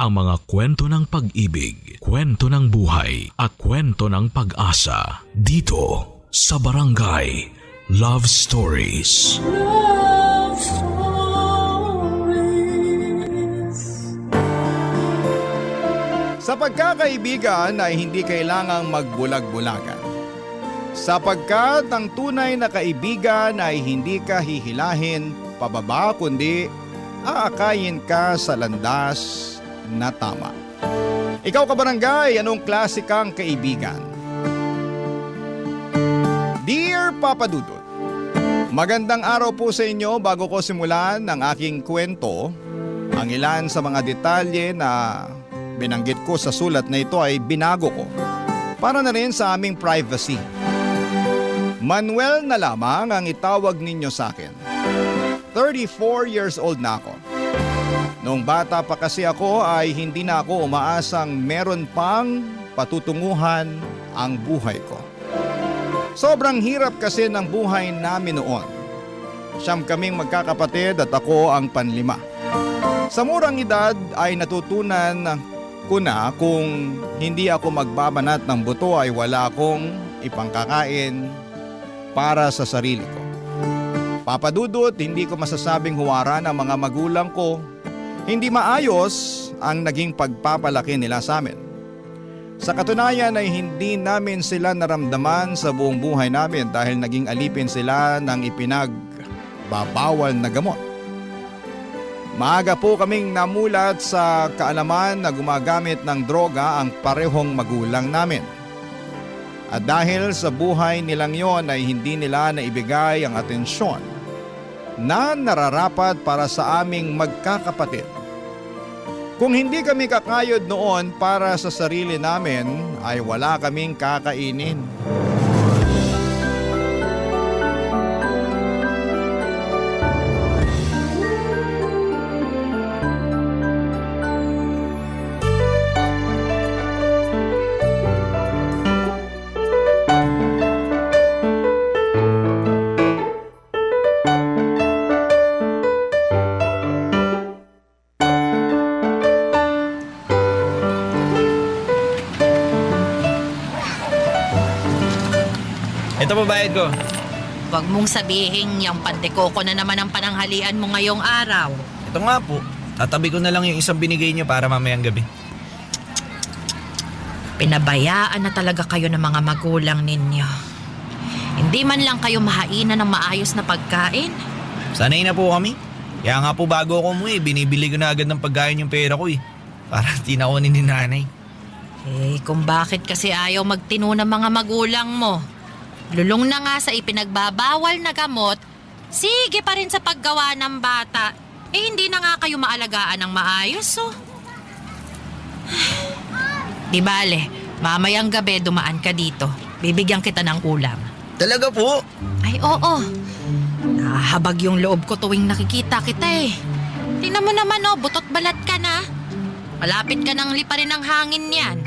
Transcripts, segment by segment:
ang mga kwento ng pag-ibig, kwento ng buhay at kwento ng pag-asa dito sa Barangay Love Stories. Love Stories. Sa pagkakaibigan ay hindi kailangang magbulag-bulagan. Sapagkat ang tunay na kaibigan ay hindi ka hihilahin pababa kundi aakayin ka sa landas na tama. Ikaw kabarangay, anong klase kang kaibigan? Dear Papa Dudut, magandang araw po sa inyo. Bago ko simulan ang aking kwento, ang ilan sa mga detalye na binanggit ko sa sulat na ito ay binago ko para na rin sa aming privacy. Manuel na lamang ang itawag ninyo sa akin. 34 years old na ako. Noong bata pa kasi ako ay hindi na ako umaasang meron pang patutunguhan ang buhay ko. Sobrang hirap kasi ng buhay namin noon. Siyam kaming magkakapatid at ako ang panlima. Sa murang edad ay natutunan ko na kung hindi ako magbabanat ng buto ay wala akong ipangkakain para sa sarili ko. Papa Dudut, hindi ko masasabing huwaran ang mga magulang ko. Hindi maayos ang naging pagpapalaki nila sa amin. Sa katunayan ay hindi namin sila naramdaman sa buong buhay namin dahil naging alipin sila ng ipinagbabawal na gamot. Maaga po kaming namulat sa kaalaman na gumagamit ng droga ang parehong magulang namin. At dahil sa buhay nilang yon ay hindi nila naibigay ang atensyon na nararapat para sa aming magkakapatid. Kung hindi kami kakayod noon para sa sarili namin ay wala kaming kakainin. Ito pa bayad ko. Huwag mong sabihin yung pandekoko na naman ang pananghalian mo ngayong araw. Ito nga po. Tatabi ko na lang yung isang binigay niyo para mamayang gabi. Pinabayaan na talaga kayo ng mga magulang ninyo. Hindi man lang kayo mahainan ng maayos na pagkain. Sanay na po kami. Kaya nga po bago ako umuwi, binibili ko na agad ng pagkain yung pera ko eh. Para tinakunin ni nanay. Eh, kung bakit kasi ayaw magtino ng mga magulang mo? Lulong na nga sa ipinagbabawal na gamot, sige pa rin sa paggawa ng bata. Eh, hindi na nga kayo maalagaan ng maayos, oh. Di bale, mamayang gabi dumaan ka dito. Bibigyan kita ng ulam. Talaga po? Ay, oo. Nahahabag yung loob ko tuwing nakikita kita eh. Tingnan mo naman, oh, butot balat ka na. Malapit ka nang liparin ng hangin yan.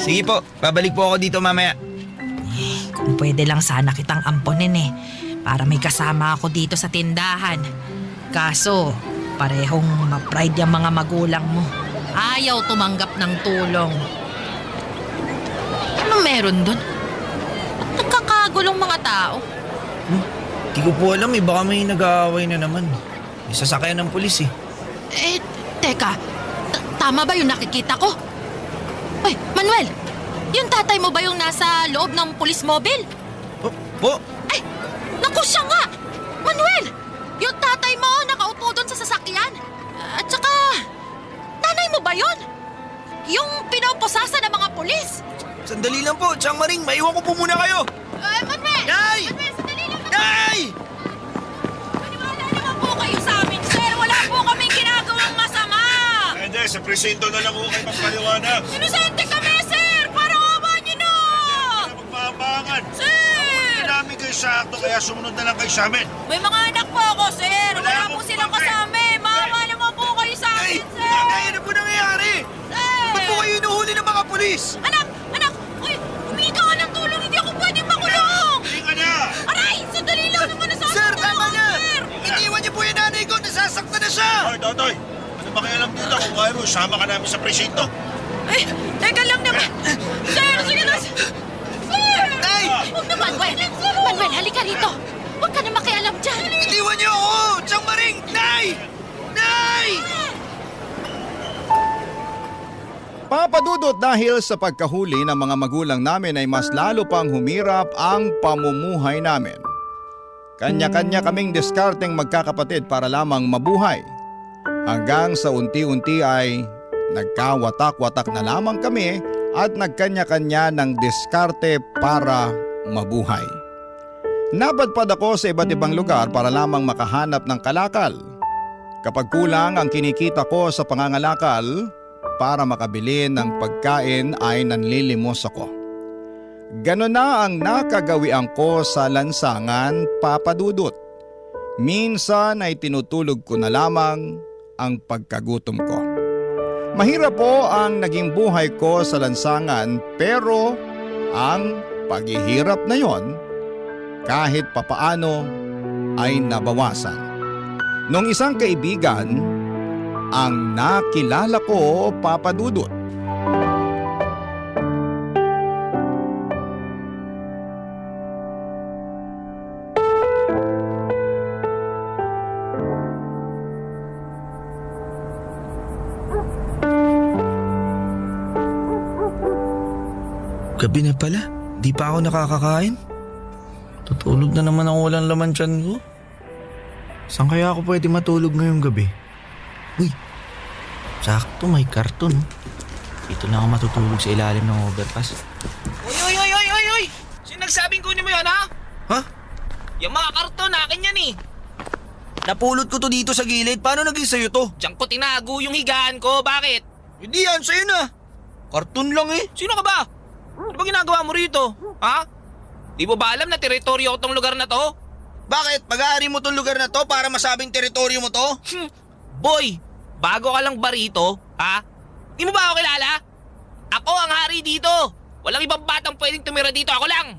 Sige po, babalik po ako dito mamaya. Kung pwede lang sana kitang amponin eh, para may kasama ako dito sa tindahan. Kaso, parehong ma-pride yung mga magulang mo. Ayaw tumanggap ng tulong. Ano meron dun? Ba't nagkakagulong mga tao? Di ko po alam eh, baka may nag-aaway na naman. May sasakyan ng pulis eh. Eh, teka, tama ba yung nakikita ko? Ay, Manuel! Yung tatay mo ba yung nasa loob ng police mobile? Po? Ay! Naku siya nga! Manuel! Yung tatay mo nakaupo doon sa sasakyan. At saka, nanay mo ba yun? Yung pinopusasa ng mga pulis. Sandali lang po, Chang Maring, maiwan ko po muna kayo. Manuel! Nay! Manuel, sandali lang. Nay! Maniwala naman po kayo sa amin, sir. Wala po kaming ginagawang masama. Hindi, sa presinto na lang ho kayo magpaliwanag. Inosente kami, sir! Parang awa niyo na! Magpapangan. Sir! Namin kayo sa akto, kaya sumunod na lang kayo sa amin. May mga anak po ako, sir. Wala Wala po akong silang pake. kasama. Maawa naman po kayo sa Ay! amin, sir. Kaya na po nangyayari? Sir! Ba't po kayo inuhuli ng mga pulis? Anak! Anak! Uy! Humingi ka ng tulong! Hindi ako pwedeng makulong! Hindi ka na! Aray! Sandali lang naman na Sir, tama na! Iniwan niyo po yung nanay ko! Nasasaktan na siya! Hoy, Totoy! Ano makialam dito. Kung kaya mo, sama ka namin sa presinto. Ay, teka lang naman. Sir, sige na. Sir! Nay! Huwag na, Manuel. Manuel, halika rito. Huwag ka na makialam dyan. Itiwan niyo ako! Tiyang Maring! Nay! Nay! Papadudot dahil sa pagkahuli ng mga magulang namin ay mas lalo pang humirap ang pamumuhay namin. Kanya-kanya kaming diskarteng magkakapatid para lamang mabuhay. Hanggang sa unti-unti ay nagkawatak-watak na lamang kami at nagkanya-kanya ng diskarte para mabuhay. Napadpad ako sa iba't ibang lugar para lamang makahanap ng kalakal. Kapag kulang ang kinikita ko sa pangangalakal, para makabili ng pagkain ay nanlilimos ako. Ganon na ang nakagawian ko sa lansangan, Papadudot. Minsan ay tinutulog ko na lamang ang pagkagutom ko. Mahirap po ang naging buhay ko sa lansangan pero ang paghihirap na yon kahit papaano ay nabawasan. Nung isang kaibigan ang nakilala ko, Papadudot. Gabi na pala. Di pa ako nakakakain. Tutulog na naman ako walang laman tiyan ko. Saan kaya ako pwede matulog ngayong gabi? Uy, sakto may karton. Dito na ako matutulog sa ilalim ng overpass. Uy! Sinagsabing kunin mo yan, ha? Ha? Yung mga karton, akin yan eh. Napulot ko to dito sa gilid. Paano naging sa'yo to? Diyan ko tinago yung higaan ko, bakit? Hindi yan, sa'yo na. Karton lang eh. Sino ka ba? Ano ba ginagawa mo rito? Ha? Di mo ba alam na teritoryo ko tong lugar na to? Bakit? Pag-aari mo tong lugar na to para masabing teritoryo mo to? Boy, bago ka lang ba rito, ha? Di mo ba ako kilala? Ako ang hari dito. Walang ibang batang pwedeng tumira dito, ako lang.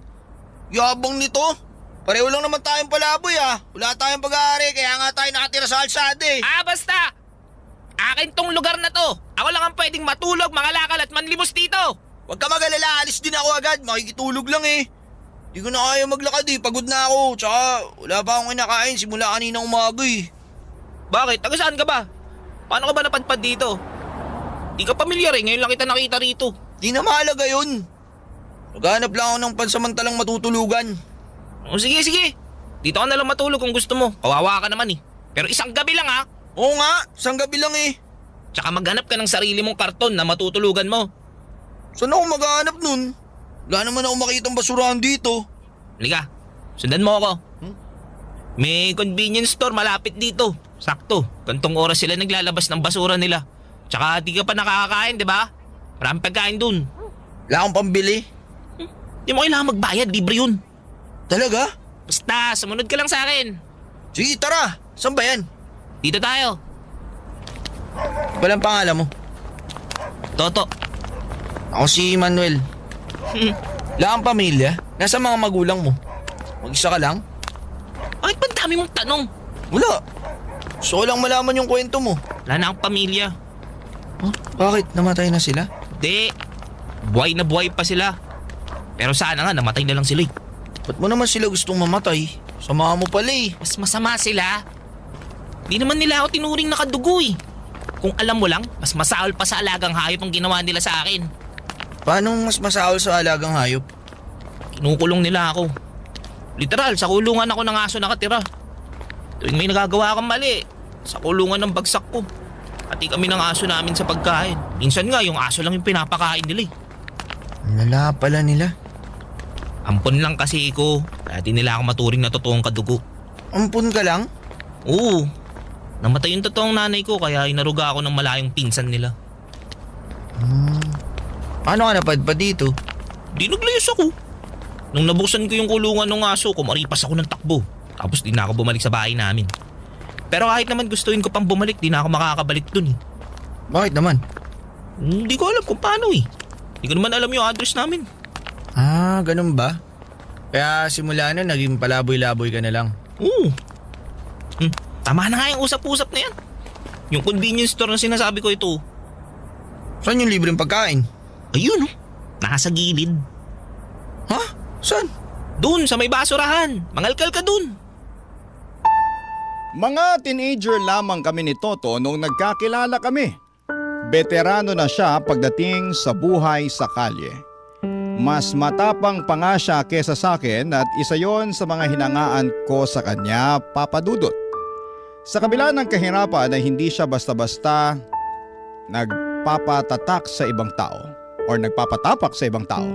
Yabang nito. Pareho lang naman tayong palaboy ah. Wala tayong pag-aari kaya nga tayo nakatira sa alsada eh. Basta! Akin tong lugar na to. Ako lang ang pwedeng matulog, mangalakal at manlimos dito. Huwag ka mag-alala, alis din ako agad. Makikitulog lang eh. Di ko na kaya maglakad eh, pagod na ako. Tsaka wala pa akong kinakain simula kaninang umaga eh. Bakit? Taga saan ka ba? Paano ka ba napadpad dito? Di ka pamilyar eh, ngayon lang kita nakita rito. Di na mahalaga yun. Naghanap lang ako ng pansamantalang matutulugan. O sige. Dito ka nalang matulog kung gusto mo. Kawawa ka naman eh. Pero isang gabi lang ha. Oo nga, isang gabi lang eh. Tsaka maghanap ka ng sarili mong karton na matutulugan mo. Saan ako maghanap nun? Wala naman ako makitang basurahan dito. Halika, sundan mo ako. May convenience store malapit dito. Sakto, gantong oras sila naglalabas ng basura nila. Tsaka di ka pa nakakakain, di ba? Maraming pagkain dun. Wala akong pambili. Di mo kailangan magbayad, libre yun. Talaga? Basta, sumunod ka lang sa akin. Sige, tara. Saan ba yan? Dito tayo. Walang pangalan mo. Toto. Ako si Manuel. Wala kang pamilya? Nasa mga magulang mo? Mag-isa ka lang? Bakit ba dami mong tanong? Wala. Gusto ko lang malaman yung kwento mo. Wala na akong pamilya. Huh? Bakit? Namatay na sila? Di, buhay na buhay pa sila. Pero sana nga namatay na lang sila eh. Ba't mo naman sila gustong mamatay? Samahan mo pala eh. Mas masama sila. Di naman nila ako tinuring na kadugo eh. Kung alam mo lang, mas masaol pa sa alagang hayop ang ginawa nila sa akin. Paano mas masaol sa alagang hayop? Kinukulong nila ako. Literal, sa kulungan ako ng aso nakatira. Tuwing may nagagawa akong mali, sa kulungan ng bagsak ko. Pati kami ng aso namin sa pagkain. Minsan nga, yung aso lang yung pinapakain nila eh. Nala pala nila. Ampon lang kasi ko. Dati nila ako maturing na totoong kadugo. Ampun ka lang? Oo. Namatay yung totoong nanay ko kaya inaruga ako ng malayong pinsan nila. Paano ka napadpad dito? Di naglayas ako. Nung nabuksan ko yung kulungan ng aso, kumaripas ako ng takbo. Tapos di na ako bumalik sa bahay namin. Pero kahit naman gustuin ko pang bumalik, di na ako makakabalik dun eh. Bakit naman? Hindi ko alam kung paano eh. Hindi ko naman alam yung address namin. Ah, ganun ba? Kaya simula na naging palaboy-laboy ka na lang. Oo. Tama na nga yung usap-usap na yan. Yung convenience store na sinasabi ko ito. Saan yung libreng pagkain? Ayun, oh. Nasa gilid. Ha? Saan? Doon, sa may basurahan. Mangalkal ka doon. Mga teenager lamang kami ni Toto nung nagkakilala kami. Veterano na siya pagdating sa buhay sa kalye. Mas matapang pa nga siya kesa sa akin at isa yon sa mga hinangaan ko sa kanya, Papa Dudut. Sa kabila ng kahirapan ay hindi siya basta-basta nagpapatatak sa ibang tao or nagpapatapak sa ibang tao.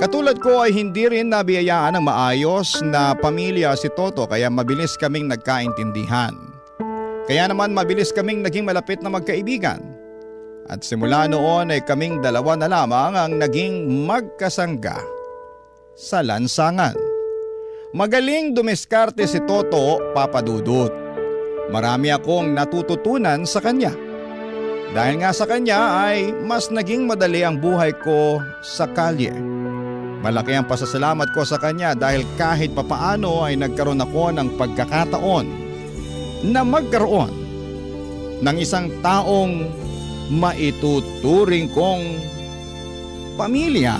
Katulad ko ay hindi rin nabiyayaan ng maayos na pamilya si Toto kaya mabilis kaming nagkaintindihan. Kaya naman mabilis kaming naging malapit na magkaibigan. At simula noon ay kaming dalawa na lamang ang naging magkasangga sa lansangan. Magaling dumiskarte si Toto, Papa Dudut. Marami akong natututunan sa kanya. Dahil nga sa kanya ay mas naging madali ang buhay ko sa kalye. Malaki ang pasasalamat ko sa kanya dahil kahit papaano ay nagkaroon ako ng pagkakataon na magkaroon ng isang taong maituturing kong pamilya,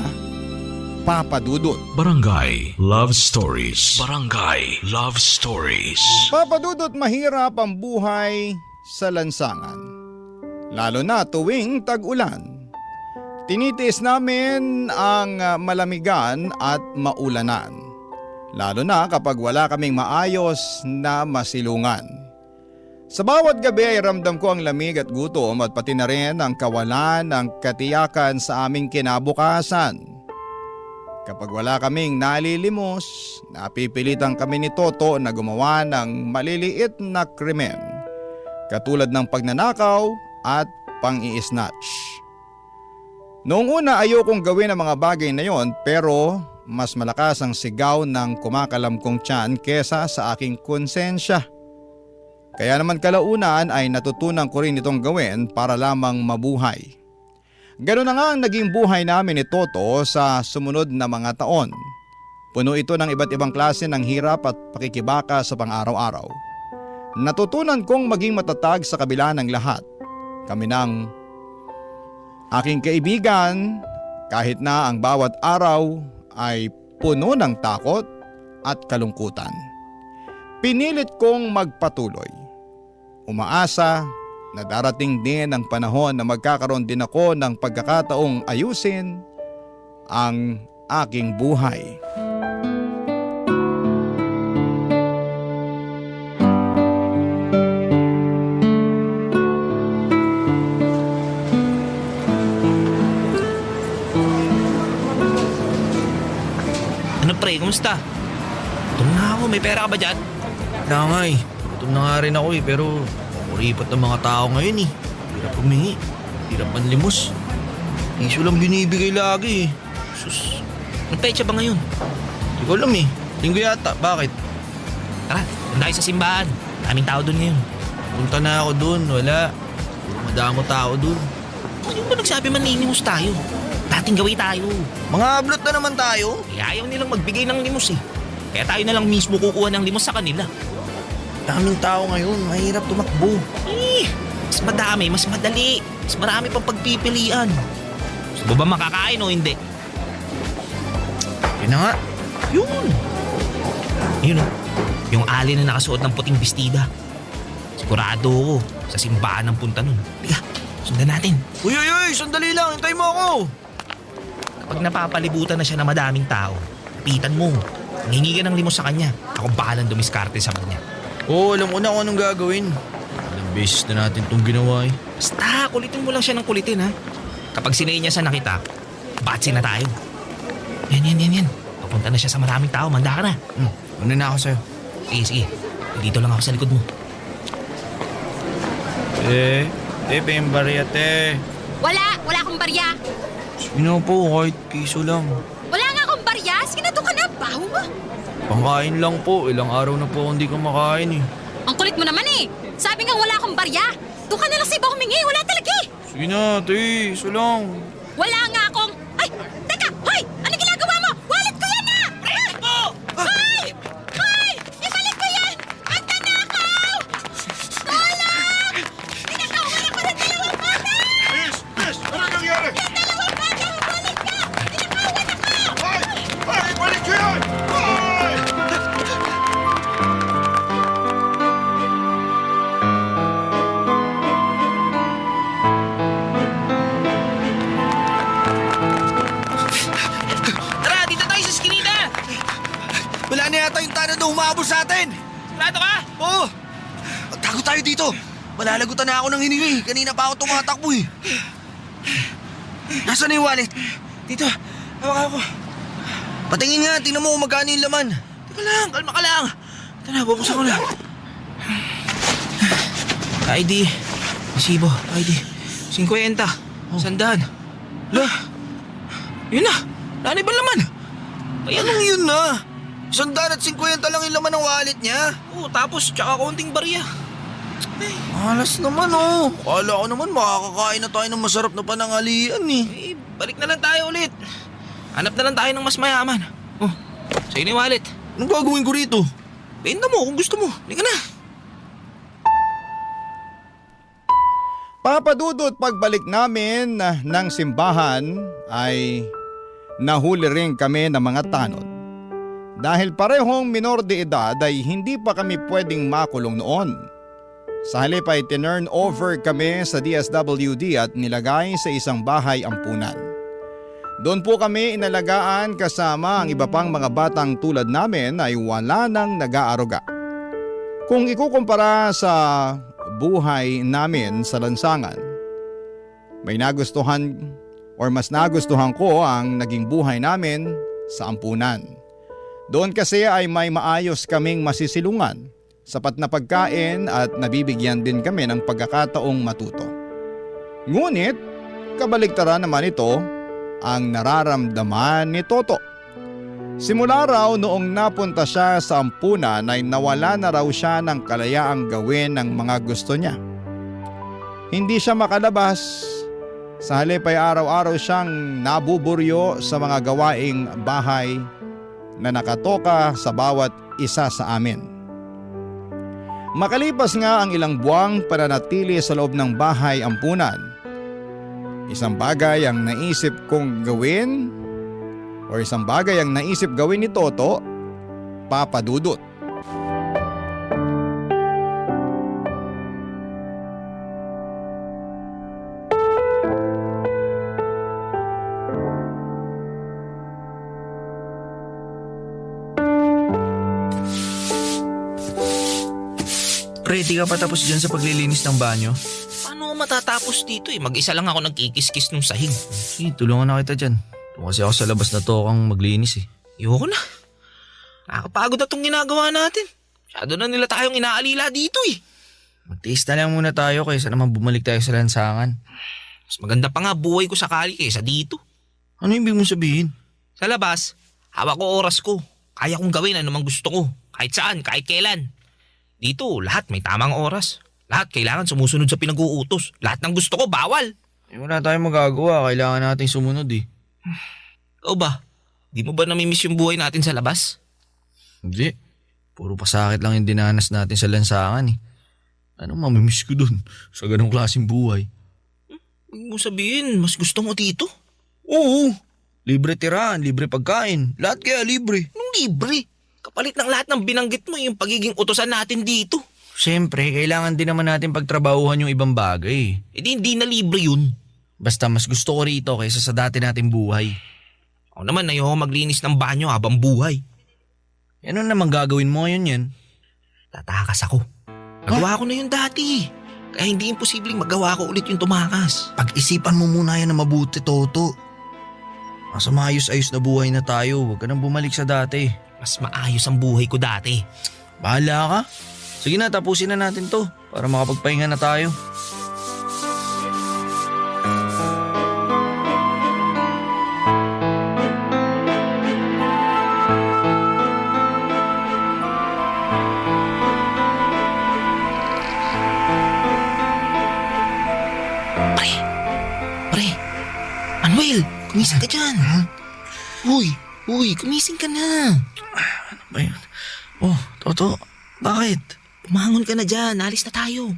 Papa Dudut. Barangay Love Stories. Barangay Love Stories. Papa Dudut, mahirap ang buhay sa lansangan. Lalo na tuwing tag-ulan. Tinitiis namin ang malamigan at maulanan. Lalo na kapag wala kaming maayos na masilungan. Sa bawat gabi ay ramdam ko ang lamig at gutom at pati na rin ang kawalan ng katiyakan sa aming kinabukasan. Kapag wala kaming nalilimos, napipilitan kami ni Toto na gumawa ng maliliit na krimen. Katulad ng pagnanakaw at pang-i-snatch. Noong una ayokong gawin ang mga bagay na yon pero mas malakas ang sigaw ng kumakalam kong tiyan kesa sa aking konsensya. Kaya naman kalaunan ay natutunan ko rin itong gawin para lamang mabuhay. Ganoon na nga ang naging buhay namin ni Toto sa sumunod na mga taon. Puno ito ng iba't ibang klase ng hirap at pakikibaka sa pang-araw-araw. Natutunan kong maging matatag sa kabila ng lahat. Kami ng aking kaibigan, kahit na ang bawat araw ay puno ng takot at kalungkutan. Pinilit kong magpatuloy. Umaasa na darating din ang panahon na magkakaroon din ako ng pagkakataong ayusin ang aking buhay. Ano pre, kumusta? Gutom na ako, may pera ka ba dyan? Wala nga eh. Gutom na nga rin ako eh, pero kuripat ng mga tao ngayon eh. Hirap humingi. Hirap manlimos. Piso lang binibigay lagi eh. Sus, ang pecha ba ngayon? Hindi ko alam eh. Linggo yata. Bakit? Tara, doon tayo sa simbahan. Daming tao doon ngayon. Punta na ako dun. Wala. Madamo tao dun. Ano ba nagsabi maninimos tayo? Dating gawin tayo. Mga ablot na naman tayo. Eh, ayaw nilang magbigay ng limos eh. Kaya tayo na lang mismo kukuha ng limos sa kanila. Daming tao ngayon. Mahirap tumakbo. Eh, mas madami, mas madali. Mas marami pang pagpipilian. Gusto mo ba makakain o hindi? Yun na nga. Yun. Yun o. Yung alin na nakasuot ng puting bestida. Sigurado ko sa simbahan ang punta nun. Tiga, sundan natin. Uy, uy, uy! Sandali lang! Hintay mo ako! Kapag napapalibutan na siya ng madaming tao, lapitan mo. Nangingi ka ng limos sa kanya. Ako bahalang dumiskarte sa kanya. Oo, alam ko na kung anong gagawin. Ilang beses na natin itong ginawa eh. Basta, kulitin mo lang siya ng kulitin ha. Kapag sinenyas na kita, batsi na tayo. Yan. Papunta na siya sa maraming tao, manda ka na. Una na ako sa'yo. Sige. Dito lang ako sa likod mo. Pembarya, te. Wala akong barya. Sino po, kahit piso lang. Wala nga akong barya. Sige na, doon ka na. Baho mo. Pangkain lang po. Ilang araw na po akong hindi kumakain eh. Ang kulit mo naman eh. Sabi nga wala akong barya. Doon ka na lang sa iba humingi. Wala talaga eh. Sige na, te. Iso lang. Wala nga akong... Ay! Teka! Hoy! Ano ginagawa mo? Wallet ko yan na! Hoy! Hoy! Ibalik ko yan! Ang tanakaw! Tulong! na humabol sa atin! Sigurado ka? Oo! Magtago tayo dito! Malalagutan na ako ng hiningi. Kanina pa ako tumatakbo eh. Nasaan na yung wallet? Dito, hawak ako. Patingin nga, tingnan mo kung magkano yung laman. Teka lang, kalma ka lang. Ito na, bubuksan ko na. ID, resibo, ID. 50, 100. Lah, Yun na, wala na ibang laman. anong yun na? 150 lang yung laman ng wallet niya. Oo, tapos tsaka konting barya. Malas naman oh. Kala ko naman makakakain na tayo ng masarap na panangalian eh. Balik na lang tayo ulit. Hanap na lang tayo ng mas mayaman. Oh, sa'yo na yung wallet. Anong gagawin ko rito? Benta mo kung gusto mo. Hindi ka na. Papadudot pagbalik namin ng simbahan ay nahuli rin kami ng mga tanod. Dahil parehong minor de edad ay hindi pa kami pwedeng makulong noon. Sa halip ay tinurn over kami sa DSWD at nilagay sa isang bahay ampunan. Doon po kami inalagaan kasama ang iba pang mga batang tulad namin ay wala nang nag-aaruga. Kung ikukumpara sa buhay namin sa lansangan, may nagustuhan or mas nagustuhan ko ang naging buhay namin sa ampunan. Doon kasi ay may maayos kaming masisilungan, sapat na pagkain at nabibigyan din kami ng pagkakataong matuto. Ngunit, kabaligtaran naman ito ang nararamdaman ni Toto. Simula raw noong napunta siya sa ampunan ay nawala na raw siya ng kalayaang gawin ng mga gusto niya. Hindi siya makalabas. Sa halip ay araw-araw siyang nabuburyo sa mga gawaing bahay na nakatoka sa bawat isa sa amin. Makalipas nga ang ilang buwang pananatili sa loob ng bahay ampunan, isang bagay ang naisip gawin ni Toto, papadudot. Pre, di ka pa tapos dyan sa paglilinis ng banyo? Paano ako matatapos dito eh? Mag-isa lang ako nagkikis-kis nung sahig. Sige, tulungan na kita dyan. Kasi ako sa labas na to kang maglinis eh. Ayoko na. Nakakapagod na itong ginagawa natin. Masyado na nila tayong inaalila dito eh. Magtiis na lang muna tayo kaysa naman bumalik tayo sa lansangan. Mas maganda pa nga buhay ko sakali kaysa dito. Ano yung ibig mong sabihin? Sa labas, hawak ko oras ko. Kaya kong gawin anumang gusto ko. Kahit saan, kahit kailan. Dito, lahat may tamang oras. Lahat kailangan sumusunod sa pinag-uutos. Lahat ng gusto ko, bawal. Wala tayong magagawa. Kailangan nating sumunod eh. Ikaw ba? Di mo ba namimiss yung buhay natin sa labas? Hindi. Puro pasakit lang yung dinanas natin sa lansangan eh. Anong mamimiss ko dun sa ganong klaseng buhay? Huwag mo sabihin, mas gusto mo dito? Oo. Libre tirahan, libre pagkain. Lahat kaya libre. Anong libre? Kapalit ng lahat ng binanggit mo yung pagiging utusan natin dito. Siyempre, kailangan din naman natin pagtrabahuhan yung ibang bagay. E di hindi na libre yun. Basta mas gusto ko rito kaysa sa dati nating buhay. Ako naman ayoko maglinis ng banyo habang buhay. Ano naman gagawin mo ngayon yan? Tatakas ako. Nagawa ko na yun dati. Kaya hindi imposibleng magawa ko ulit yung tumakas. Pag-isipan mo muna yan na mabuti, Toto. Mas maayos-ayos na buhay na tayo. Huwag ka nang bumalik sa dati. Mas maayos ang buhay ko dati. Bahala ka. Sige na, tapusin na natin to para makapagpahinga na tayo. Pre, Manuel, kumising ka dyan. Uy, kumising ka na. Ano ba yun? Oh, Toto, bakit? Pumangon ka na dyan, alis na tayo.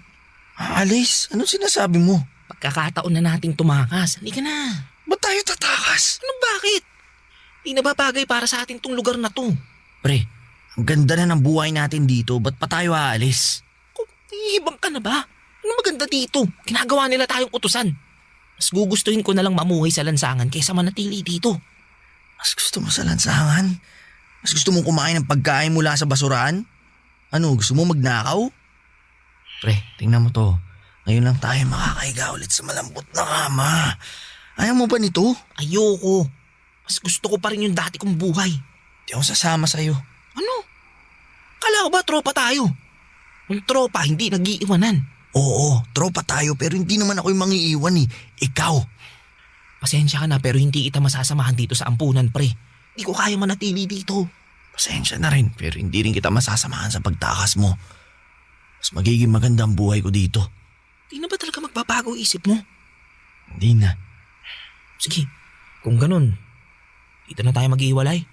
Alis? Anong sinasabi mo? Pagkakataon na nating tumakas, hindi ka na. Ba't tayo tatakas? Ano bakit? Di na ba bagay para sa atin tong lugar na to? Pre, ang ganda na ng buhay natin dito. Ba't pa tayo aalis? Kung ihibang ka na ba? Ano maganda dito? Ginagawa nila tayong utusan. Mas gugustuhin ko na lang mamuhay sa lansangan kaysa manatili dito. Mas gusto mo sa lansangan? Mas gusto mong kumain ng pagkain mula sa basurahan? Ano, gusto mo magnakaw? Pre, tingnan mo to. Ngayon lang tayo makakahiga ulit sa malambot na kama. Ayaw mo ba nito? Ayoko. Mas gusto ko pa rin yung dati kong buhay. Di ako sasama sa'yo. Ano? Kala ko ba tropa tayo? Yung tropa hindi nag-iiwanan. Oo, tropa tayo pero hindi naman ako yung mangiiwan eh. Ikaw. Pasensya ka na pero hindi kita masasamahan dito sa ampunan, pre. Hindi ko kaya manatili dito. Pasensya na rin pero hindi rin kita masasamahan sa pagtakas mo. Mas magiging maganda ang buhay ko dito. Di na ba talaga magbabago isip mo? Hindi na. Sige, kung ganun, dito na tayo mag-iwalay.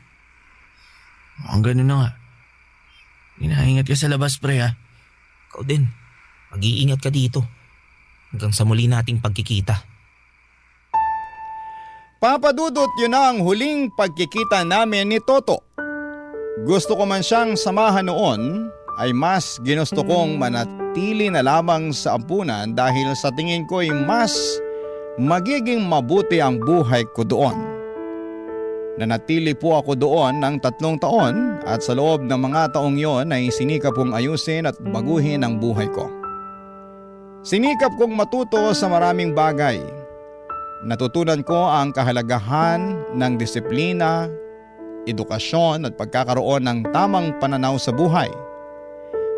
Ang ganun na nga. Inaingat ka sa labas, pre, ha? Ikaw din, mag-iingat ka dito. Hanggang sa muli nating pagkikita. Papadudot, yun na ang huling pagkikita namin ni Toto. Gusto ko man siyang samahan noon, ay mas ginusto kong manatili na lamang sa ampunan dahil sa tingin ko ay mas magiging mabuti ang buhay ko doon. Nanatili po ako doon ng 3 taon at sa loob ng mga taong yon ay sinikap kong ayusin at baguhin ang buhay ko. Sinikap kong matuto sa maraming bagay. Natutunan ko ang kahalagahan ng disiplina, edukasyon at pagkakaroon ng tamang pananaw sa buhay.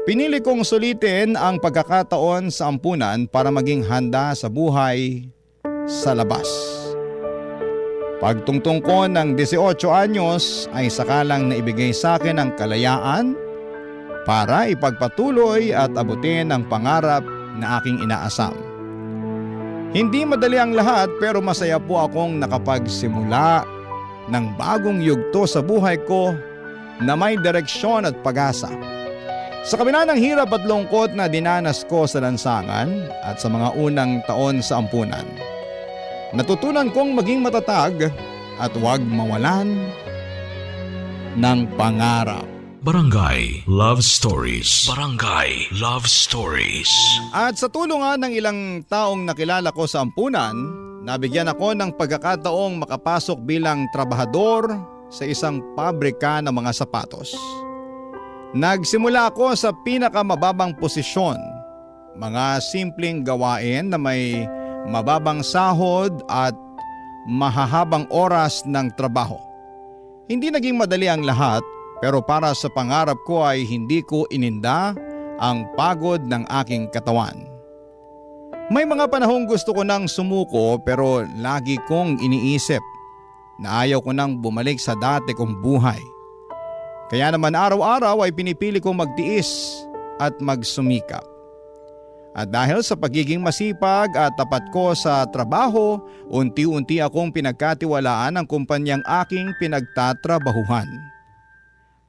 Pinili kong sulitin ang pagkakataon sa ampunan para maging handa sa buhay sa labas. Pagtungtong ko ng 18 anyos ay sakalang naibigay sa akin ang kalayaan para ipagpatuloy at abutin ang pangarap na aking inaasam. Hindi madali ang lahat pero masaya po akong nakapagsimula ng bagong yugto sa buhay ko na may direksyon at pag-asa. Sa kabila ng hirap at lungkot na dinanas ko sa lansangan at sa mga unang taon sa ampunan, natutunan kong maging matatag at huwag mawalan ng pangarap. Barangay Love Stories. Barangay Love Stories. At sa tulungan ng ilang taong nakilala ko sa ampunan, nabigyan ako ng pagkakataong makapasok bilang trabahador sa isang pabrika ng mga sapatos. Nagsimula ako sa pinakamababang posisyon, mga simpleng gawain na may mababang sahod at mahahabang oras ng trabaho. Hindi naging madali ang lahat pero para sa pangarap ko ay hindi ko ininda ang pagod ng aking katawan. May mga panahong gusto ko nang sumuko pero lagi kong iniisip na ayaw ko nang bumalik sa dati kong buhay. Kaya naman araw-araw ay pinipili kong magtiis at magsumikap. At dahil sa pagiging masipag at tapat ko sa trabaho, unti-unti akong pinagkatiwalaan ng kumpanyang aking pinagtatrabahuhan.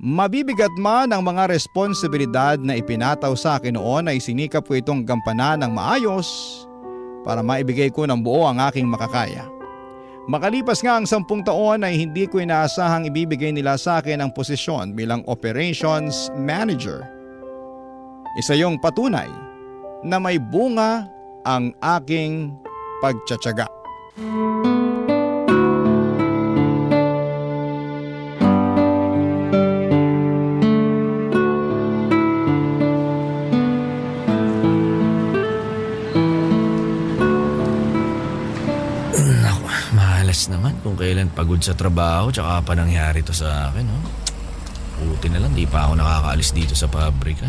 Mabibigat man ang mga responsibilidad na ipinataw sa akin noon ay sinikap ko itong gampanan ng maayos para maibigay ko ng buo ang aking makakaya. Makalipas nga ang 10 taon ay hindi ko inaasahang ibibigay nila sa akin ang posisyon bilang operations manager. Isa yung patunay na may bunga ang aking pagtsatsaga. Naku, mahalas naman kung kailan pagod sa trabaho tsaka pa nangyari to sa akin, no? Buti na lang di pa ako nakakaalis dito sa pabrika.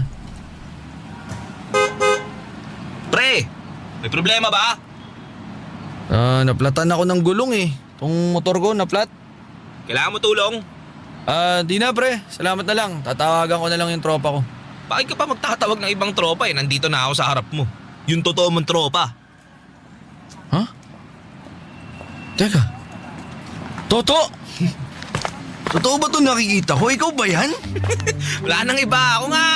Pre, may problema ba? Naplatan ako ng gulong eh. Itong motor ko naplat. Kailangan mo tulong? Di na pre, salamat na lang. Tatawagan ko na lang yung tropa ko. Bakit ka pa magtatawag ng ibang tropa eh? Nandito na ako sa harap mo. Yung totoo mong tropa. Ha? Teka. Toto! Totoo ba ito nakikita ko? Ikaw ba yan? Wala nang iba, ako nga!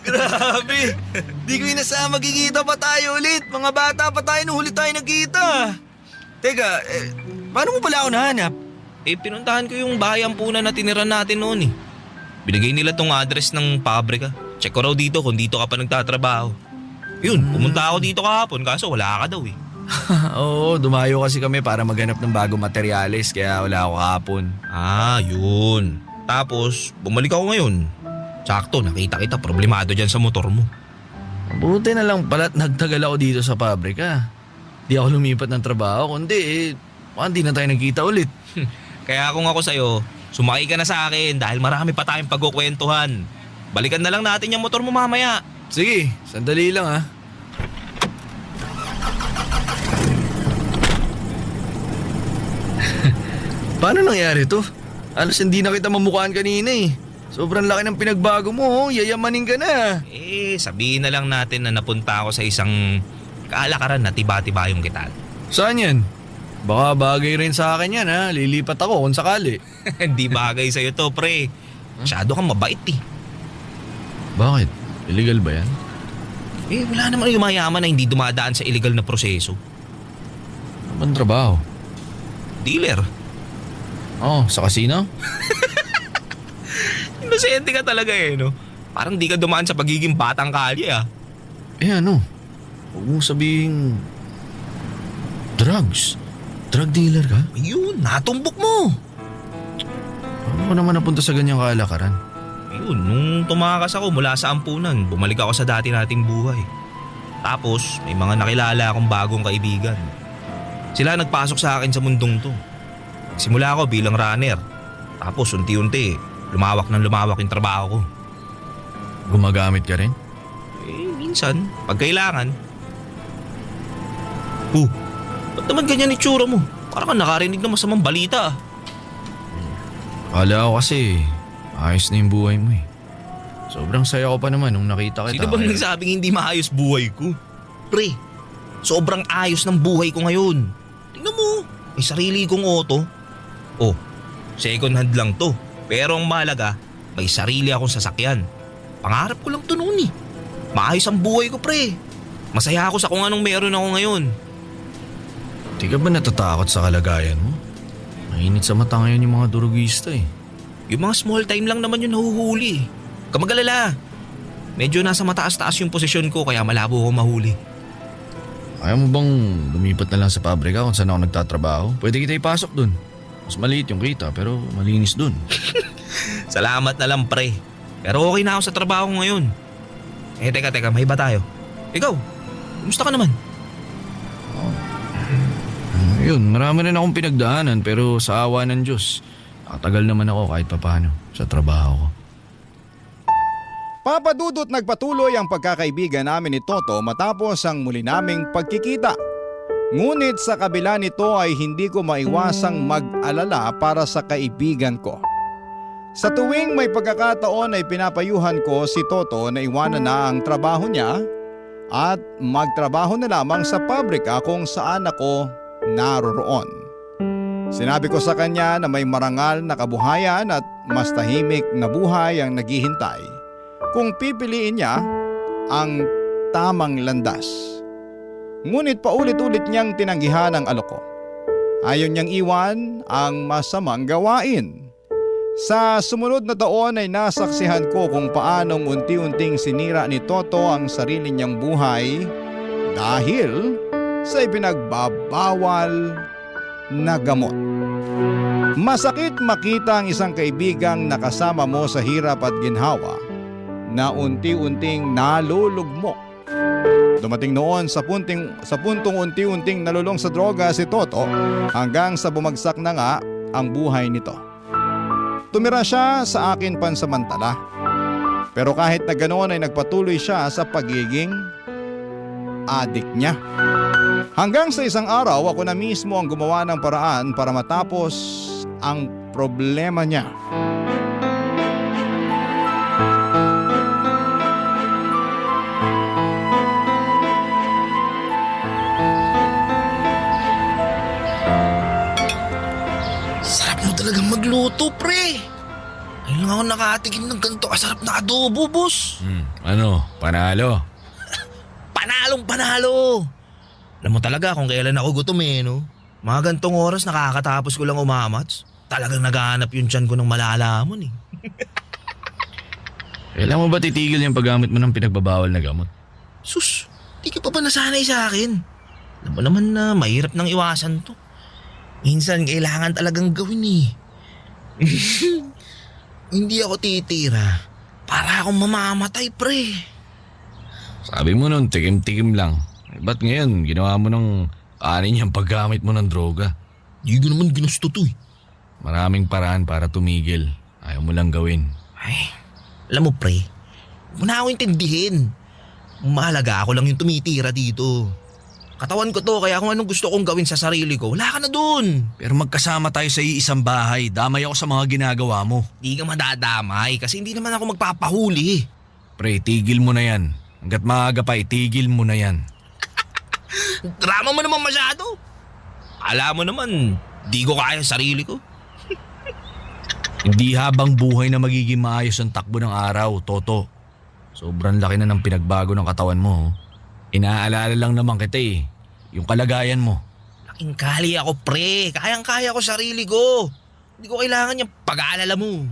Grabe! Di ko inasama magkikita pa tayo ulit. Mga bata pa tayo nung huli tayo nagkita. Teka, paano mo pala ako nahanap? Pinuntahan ko yung bahay ampunan na tinira natin noon eh. Binigay nila tong address ng pabrika. Check ko raw dito kung dito ka pa nagtatrabaho. Yun, pumunta ako dito kahapon kaso wala ka daw eh. Oo, dumayo kasi kami para maghanap ng bagong materyales kaya wala ako kahapon. Yun. Tapos, bumalik ako ngayon. Sakto, nakita kita problemado dyan sa motor mo. Buti na lang pala't nagtagal ako dito sa pabrika. Di ako lumipat ng trabaho, kundi hindi na tayo nagkita ulit. Kaya kung ako sa'yo, sumakay ka na sa akin dahil marami pa tayong pagkukwentuhan. Balikan na lang natin yung motor mo mamaya. Sige, sandali lang ha. Paano nangyari to? Alas hindi na kita mamukhaan kanina eh. Sobrang laki ng pinagbago mo, yayamanin ka na. Sabihin na lang natin na napunta ako sa isang kaalakaran na tiba-tiba yung kita. Saan yan? Baka bagay rin sa akin yan ha, lilipat ako kung sakali. Hindi bagay sa'yo to, pre. Masyado kang mabait eh. Bakit? Illegal ba yan? Wala naman yung mayaman na hindi dumadaan sa illegal na proseso. Ano bang trabaho? Dealer. Oh, sa casino? Inosente ka talaga no? Parang di ka dumaan sa pagiging batang kalye Ano? Huwag mong sabihin... Drugs? Drug dealer ka? Ayun, natumbok mo. Paano ko naman napunta sa ganyang kalakaran? Ayun, nung tumakas ako mula sa ampunan, bumalik ako sa dati nating buhay. Tapos, may mga nakilala akong bagong kaibigan. Sila nagpasok sa akin sa mundong to. Simula ako bilang runner. Tapos, unti-unti, lumawak yung trabaho ko. Gumagamit ka rin? Minsan, pag kailangan. Ba't naman ganyan itsura mo? Parang kang nakarinig ng masamang balita Akala ko kasi ayos na yung buhay mo eh. Sobrang saya ko pa naman nung nakita kita. Sino bang nagsabing hindi maayos buhay ko? Pre, sobrang ayos ng buhay ko ngayon. Tingnan mo, may sarili kong auto. Second hand lang to. Pero ang mahalaga, may sarili akong sasakyan. Pangarap ko lang to noon eh. Maayos ang buhay ko, pre. Masaya ako sa kung anong meron ako ngayon. Di ka ba natatakot sa kalagayan mo? Mainit sa mata ngayon yung mga durugista eh. Yung mga small time lang naman yung nahuhuli. Kamagalala. Medyo nasa mataas-taas yung posisyon ko kaya malabo ako mahuli. Ayaw mo bang lumipat na lang sa pabrika kung saan ako nagtatrabaho? Pwede kita ipasok dun. Mas maliit yung kita pero malinis dun. Salamat na lang, pre. Pero okay na ako sa trabaho ko ngayon. Teka, may iba tayo. Ikaw, kumusta ka naman? Yun, marami rin akong pinagdaanan pero sa awa ng Diyos, nakatagal naman ako kahit papano sa trabaho ko. Papadudot nagpatuloy ang pagkakaibigan namin ni Toto matapos ang muli naming pagkikita. Ngunit sa kabila nito ay hindi ko maiwasang mag-alala para sa kaibigan ko. Sa tuwing may pagkakataon ay pinapayuhan ko si Toto na iwanan na ang trabaho niya at magtrabaho na lamang sa pabrika kung saan ako naroroon. Sinabi ko sa kanya na may marangal na kabuhayan at mas tahimik na buhay ang naghihintay kung pipiliin niya ang tamang landas. Ngunit paulit-ulit niyang tinanggihan ang alok ko. Ayaw niyang iwan ang masamang gawain. Sa sumunod na taon ay nasaksihan ko kung paanong unti-unting sinira ni Toto ang sarili niyang buhay dahil sa ipinagbabawal na gamot. Masakit makita ang isang kaibigang nakasama mo sa hirap at ginhawa na unti-unting nalulugmok. Dumating noon sa puntong unti-unting nalulong sa droga si Toto hanggang sa bumagsak na nga ang buhay nito. Tumira siya sa akin pansamantala. Pero kahit na ganoon ay nagpatuloy siya sa pagiging adik niya. Hanggang sa isang araw ako na mismo ang gumawa ng paraan para matapos ang problema niya. Sarap mo talagang magluto, pre. Ngayon lang ako nakatikim ng ganito kasarap na adobo, boss. Ano? Panalo? Panalong panalo. Alam mo talaga kung kailan ako gutom no? Mga gantong oras nakakatapos ko lang umamats. Talagang naghahanap yung tiyan ko ng malalaman Kailan mo ba titigil yung paggamit mo ng pinagbabawal na gamot? Sus, di ka pa ba nasanay sa akin? Alam mo naman na mahirap nang iwasan to. Minsan kailangan talagang gawin Hindi ako titira. Para akong mamamatay, pre. Sabi mo nun, tikim-tikim lang. Ba't ngayon, ginawa mo ng anin yung paggamit mo ng droga? Hindi ko naman ginusto to eh. Maraming paraan para tumigil. Ayaw mo lang gawin. Ay, alam mo pre, huwag mo na ako intindihin. Mahalaga ako lang yung tumitira dito. Katawan ko to, kaya kung anong gusto kong gawin sa sarili ko, wala ka na dun. Pero magkasama tayo sa iisang bahay. Damay ako sa mga ginagawa mo. Di ka madadamay kasi hindi naman ako magpapahuli. Pre, tigil mo na yan. Hanggat maaga pa, itigil mo na yan. Drama mo naman masyado. Alam mo naman, di ko kaya sa sarili ko. Hindi habang buhay na magiging maayos ang takbo ng araw, Toto. Sobrang laki na ng pinagbago ng katawan mo. Inaalala lang naman kita eh. Yung kalagayan mo. Laking kali ako pre, kayang-kaya ko sarili ko. Hindi ko kailangan yung pag-aalala mo.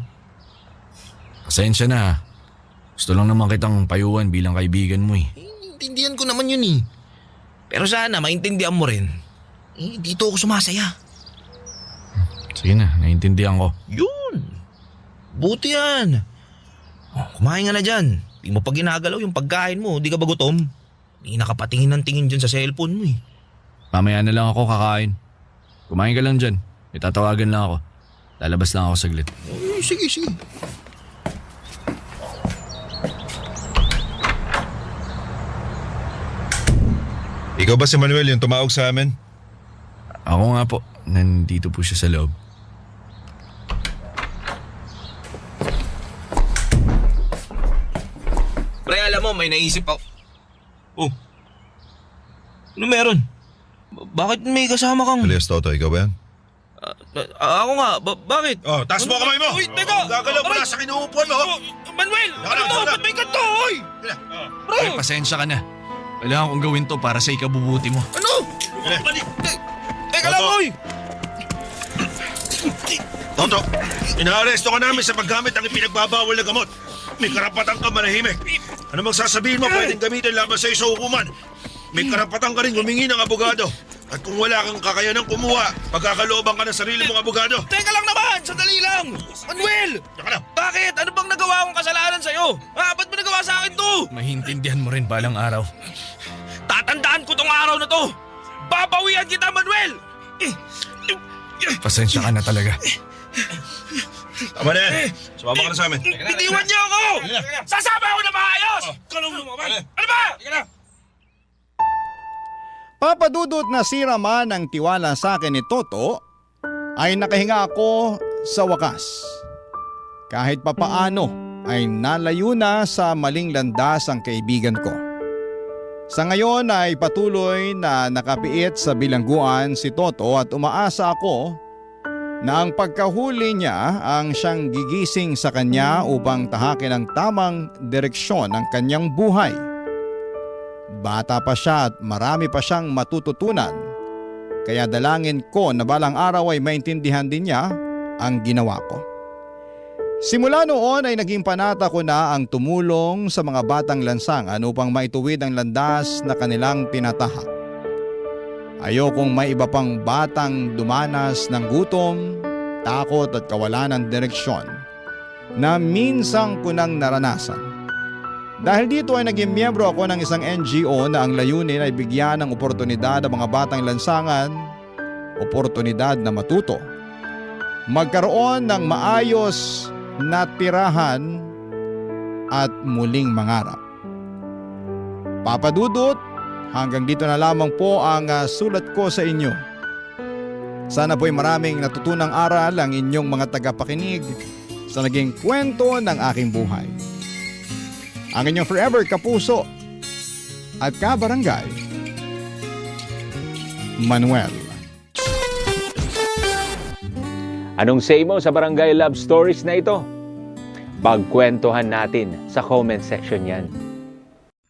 Pasensya na. Gusto lang naman kitang payuhan bilang kaibigan mo eh. Intindihan ko naman yun eh. Pero sana maintindihan mo rin. Dito ako sumasaya. Sige na, naiintindihan ko. Yun. Buti yan. Kumain ka na dyan. Di mo pa ginagalaw yung pagkain mo. Di ka ba gutom? Hindi nakapatingin ng tingin dyan sa cellphone mo eh. Mamaya na lang ako kakain. Kumain ka lang dyan. May tatawagan lang ako. Lalabas lang ako saglit. Sige, sige. Ikaw ba si Manuel yung tumawag sa amin? Ako nga po. Nandito po siya sa loob. Pre, alam mo, may naisip ako. Oh. Ano meron? Bakit may kasama kang... Alias Toto, ikaw ba yan? Ako nga, bakit? Oh, taas mo kamay mo! Uy, teka! Gagalaw mo na sa kinuupuan mo! Manuel! Ba't may kanto? Uy! Pre! Ay, pasensya ka na. Kailangan kong gawin to para sa ikabubuti mo. Ano? Teka lang, uy! Toto, inaaresto ka namin sa paggamit ng ipinagbabawal na gamot. May karapatan ka manahimik. Ano mang sasabihin mo pwedeng gamitin laban sa sa hukuman. May karapatan ka rin humingi ng abogado. At kung wala kang kakayanang kumuha, pagkakalooban ka ng sarili mong abogado. Teka lang naman! Sandali lang! Manuel! Tsaka lang. Bakit? Ano bang nagawa kong kasalanan sa'yo? Ba't mo nagawa sa akin to? Mahintindihan mo rin balang araw. Tatandaan ko tong araw na to! Babawian kita, Manuel! Pasensya ka na talaga. Tama na yan. Sumama ka na sa amin. Itiwan niyo ako! Sasama ako na maayos! Kalong lumaban! Ano ba? Papadudot na sira man ang tiwala sa akin ni Toto, ay nakahinga ako sa wakas. Kahit papaano ay nalayo na sa maling landas ang kaibigan ko. Sa ngayon ay patuloy na nakapiit sa bilangguan si Toto at umaasa ako na ang pagkahuli niya ang siyang gigising sa kanya upang tahakin ang tamang direksyon ng kanyang buhay. Bata pa siya at marami pa siyang matututunan, kaya dalangin ko na balang araw ay maintindihan din niya ang ginawa ko. Simula noon ay naging panata ko na ang tumulong sa mga batang lansangan upang maituwid ang landas na kanilang tinatahak. Ayokong may iba pang batang dumanas ng gutom, takot at kawalan ng direksyon na minsang ko nang naranasan. Dahil dito ay naging miyembro ako ng isang NGO na ang layunin ay bigyan ng oportunidad ang mga batang lansangan, oportunidad na matuto, magkaroon ng maayos na tirahan at muling mangarap. Papadudot, hanggang dito na lamang po ang sulat ko sa inyo. Sana po'y maraming natutunang aral ang inyong mga tagapakinig sa naging kwento ng aking buhay. Ang inyong forever kapuso at kabarangay, Manuel. Anong say mo sa Barangay Love Stories na ito? Pagkwentuhan natin sa comment section yan.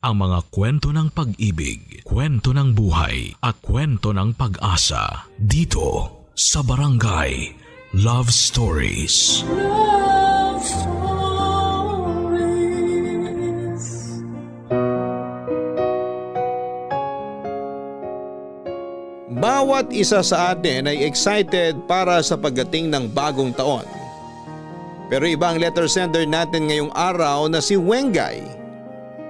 Ang mga kwento ng pag-ibig, kwento ng buhay at kwento ng pag-asa dito sa Barangay Love Stories. Love Stories. Bawat isa sa atin ay excited para sa pagdating ng bagong taon. Pero iba ang letter sender natin ngayong araw na si Wengay.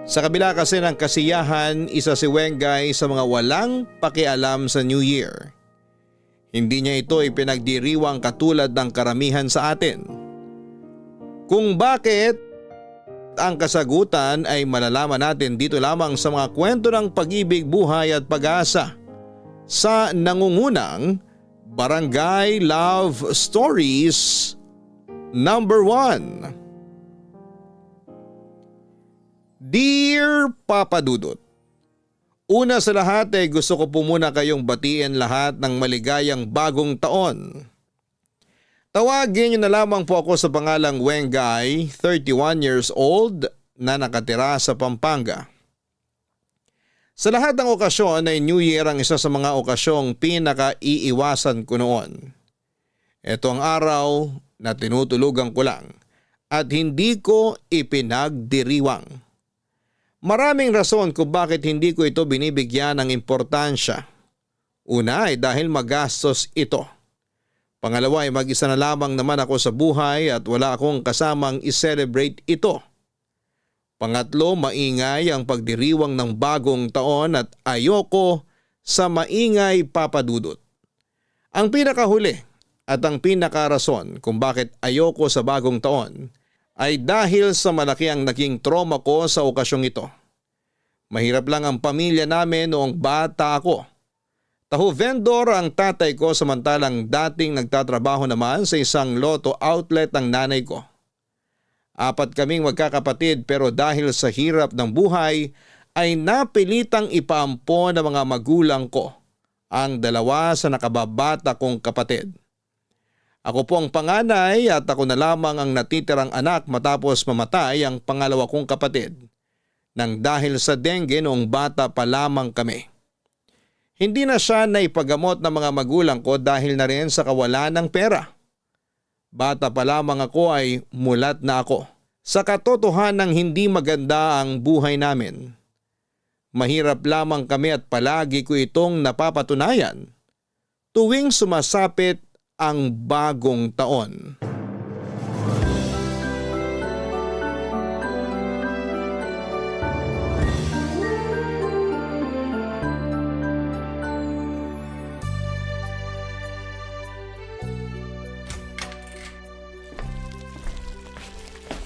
Sa kabila kasi ng kasiyahan, isa si Wengay sa mga walang pakialam sa New Year. Hindi niya ito ipinagdiriwang katulad ng karamihan sa atin. Kung bakit, ang kasagutan ay malalaman natin dito lamang sa mga kwento ng pag-ibig, buhay at pag-asa sa nangungunang Barangay Love Stories number 1. Dear Papa Dudut, una sa lahat ay gusto ko po muna kayong batiin lahat ng maligayang bagong taon. Tawagin niyo na lamang po ako sa pangalang Wengay, 31 years old na nakatira sa Pampanga. Sa lahat ng okasyon ay New Year ang isa sa mga okasyong pinaka-iiwasan ko noon. Ito ang araw na tinutulugan ko lang at hindi ko ipinagdiriwang. Maraming rason kung bakit hindi ko ito binibigyan ng importansya. Una ay dahil magastos ito. Pangalawa ay mag-isa na lamang naman ako sa buhay at wala akong kasamang i-celebrate ito. Pangatlo, maingay ang pagdiriwang ng bagong taon at ayoko sa maingay, Papa Dudut. Ang pinakahuli at ang pinakarason kung bakit ayoko sa bagong taon ay dahil sa malaki ang naging trauma ko sa okasyong ito. Mahirap lang ang pamilya namin noong bata ako. Taho vendor ang tatay ko samantalang dating nagtatrabaho naman sa isang loto outlet ang nanay ko. 4 kaming magkakapatid pero dahil sa hirap ng buhay ay napilitang ipaampon ng mga magulang ko ang 2 sa nakababata kong kapatid. Ako po ang panganay at ako na lamang ang natitirang anak matapos mamatay ang pangalawa kong kapatid nang dahil sa dengue noong bata pa lamang kami. Hindi na siya naipagamot ng mga magulang ko dahil na rin sa kawalan ng pera. Bata pa lamang ako ay mulat na ako. Sa katotohanan hindi maganda ang buhay namin. Mahirap lamang kami at palagi ko itong napapatunayan tuwing sumasapit ang bagong taon.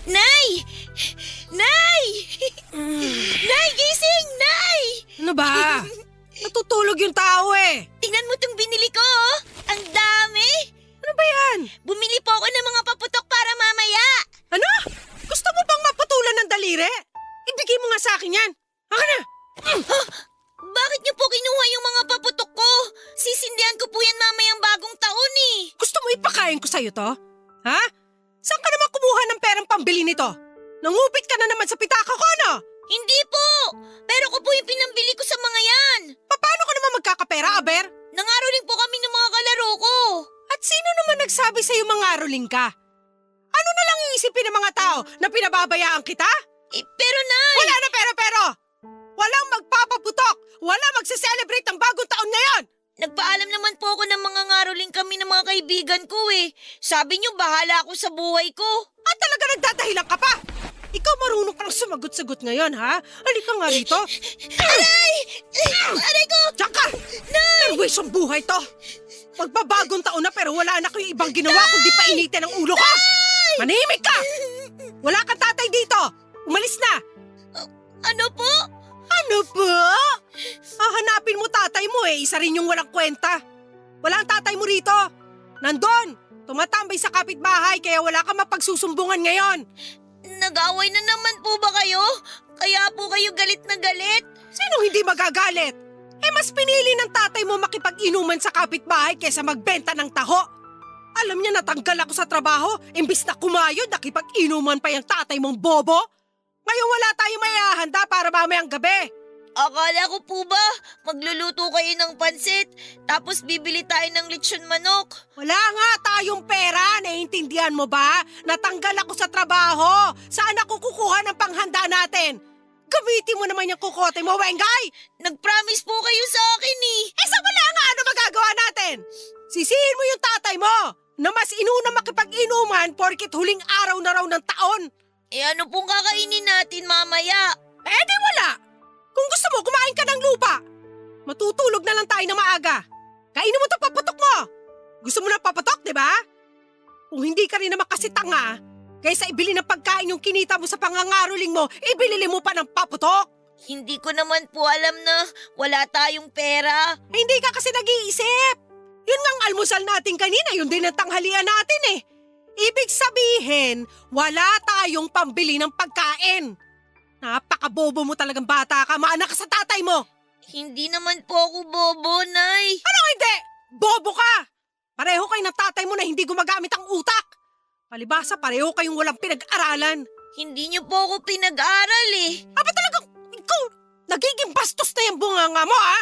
Nay! Nay! Nay, gising! Nay! Ano ba? Natutulog yung tao eh. Tingnan mo tong binili ko, oh. Ang dami! Ano ba yan? Bumili po ako ng mga paputok para mamaya. Ano? Gusto mo bang maputulan ng daliri? Ibigay mo nga sa akin yan. Haka na! Bakit niyo po kinuha yung mga paputok ko? Sisindihan ko po yan mamayang bagong taon eh. Gusto mo ipakain ko sa'yo to? Ha? Saan ka naman kumuha ng perang pambili nito? Nangupit ka na naman sa pitaka ko, ano? Hindi po! Pero ko po yung pinambili ko sa mga yan. Paano ka naman magkakapera, Aber? Nangaroling po kami ng mga kalaro ko. At sino naman nagsabi sa'yo mangaroling ka? Ano na lang iisipin ng mga tao na pinababayaan kita? Pero Nay! Wala na pero! Walang magpapaputok! Walang magse-celebrate ng bagong taon ngayon! Nagpaalam naman po ako ng mga ngaroling kami ng mga kaibigan ko eh. Sabi niyo bahala ako sa buhay ko. At talaga nagdadahilan ka pa! Ikaw marunong kang sumagot-sagot ngayon, ha? Halika nga rito. Aray! Aray ko! Diyan ka! Perwis ang buhay to! Magbabagong taon na pero wala na kayong ibang ginawa kundi painitin ang ulo ko! Manahimik ka! Wala kang tatay dito! Umalis na! Ano po? Ano po? Hahanapin mo tatay mo eh, isa rin yung walang kwenta. Wala ang tatay mo rito. Nandun! Tumatambay sa kapitbahay kaya wala kang mapagsusumbungan ngayon. Nag-away na naman po ba kayo? Kaya po kayo galit na galit? Sinong hindi magagalit? Eh mas pinili ng tatay mo makipag-inuman sa kapitbahay kaysa magbenta ng taho. Alam niya natanggal ako sa trabaho, imbis na kumayod, nakipag-inuman pa yung tatay mong bobo. Ngayon wala tayong maihahanda para mamayang gabi. Akala ko po ba magluluto kayo ng pansit tapos bibili tayo ng lechon manok? Wala nga tayong pera, naiintindihan mo ba? Natanggal ako sa trabaho. Saan ako kukuha ng panghanda natin? Gamitin mo naman yung kukote mo, Wengay! Nag-promise po kayo sa akin eh. Eh sa wala nga ano magagawa natin? Sisihin mo yung tatay mo. na mas inuna makipag-inuman porkit huling araw na raw ng taon. Eh ano pong kakainin natin mamaya? Eh di wala! Kung gusto mo, kumain ka ng lupa. Matutulog na lang tayo na maaga. Kainin mo ito paputok mo. Gusto mo ng paputok, di ba? Kung hindi ka rin naman kasi tanga, kaysa ibili ng pagkain yung kinita mo sa pangangaroling mo, ibili mo pa ng paputok. Hindi ko naman po alam na wala tayong pera. Eh, hindi ka kasi nag-iisip. Yun nga ang almusal natin kanina, yun din ang tanghalian natin eh. Ibig sabihin, wala tayong pambili ng pagkain. Napakabobo mo talagang bata ka, maanak ka sa tatay mo. Hindi naman po ako bobo, Nay. Anong hindi? Bobo ka! Pareho kayo ng tatay mo na hindi gumagamit ang utak. Palibasa, pareho kayong walang pinag-aralan. Hindi niyo po ako pinag-aral eh. Aba talagang, ikaw, nagiging bastos na yung bunganga mo ha?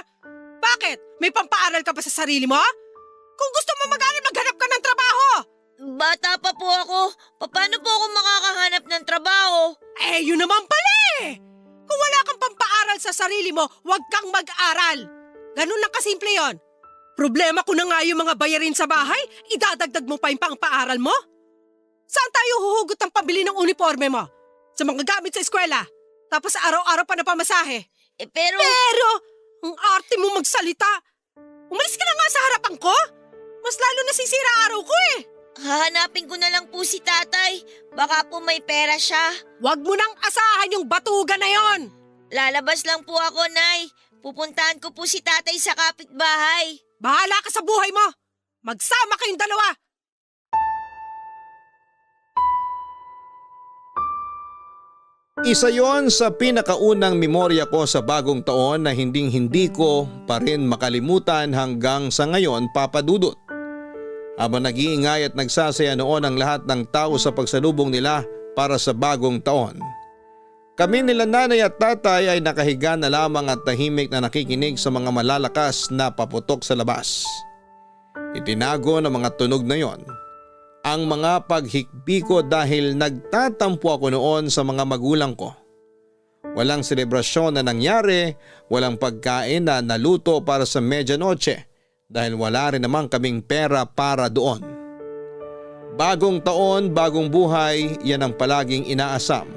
Bakit? May pampaaral ka ba sa sarili mo? Kung gusto mo mag-aral, maghanap ka ng trabaho. Bata pa po ako. Paano po ako makakahanap ng trabaho? Eh, yun naman pala eh. Kung wala kang pampaaral sa sarili mo, huwag kang mag-aral. Ganun lang kasimple yon. Problema ko na nga yung mga bayarin sa bahay, idadagdag mo pa yung pang-paaral mo? Saan tayo huhugot ng pabili ng uniforme mo? Sa mga gamit sa eskwela. Tapos araw-araw pa na pamasahe. Eh pero Ang arte mo magsalita. Umalis ka na nga sa harapan ko. Mas lalo nasisira araw ko eh. hahanapin ko na lang po si tatay. Baka po may pera siya. Huwag mo nang asahan yung batugan na yon. Lalabas lang po ako, Nay. Pupuntahan ko po si tatay sa kapitbahay. Bahala ka sa buhay mo. Magsama kayong dalawa. Isa yon sa pinakaunang memorya ko sa bagong taon na hindi ko pa rin makalimutan hanggang sa ngayon, Papa Dudut. Habang nag-iingay at nagsasaya noon ang lahat ng tao sa pagsalubong nila para sa bagong taon. Kami nila nanay at tatay ay nakahiga na lamang at tahimik na nakikinig sa mga malalakas na paputok sa labas. Itinago ng mga tunog na yon ang mga paghikbi ko dahil nagtatampo ako noon sa mga magulang ko. Walang selebrasyon na nangyari, walang pagkain na naluto para sa medianoche dahil wala rin naman kaming pera para doon. Bagong taon, bagong buhay, yan ang palaging inaasam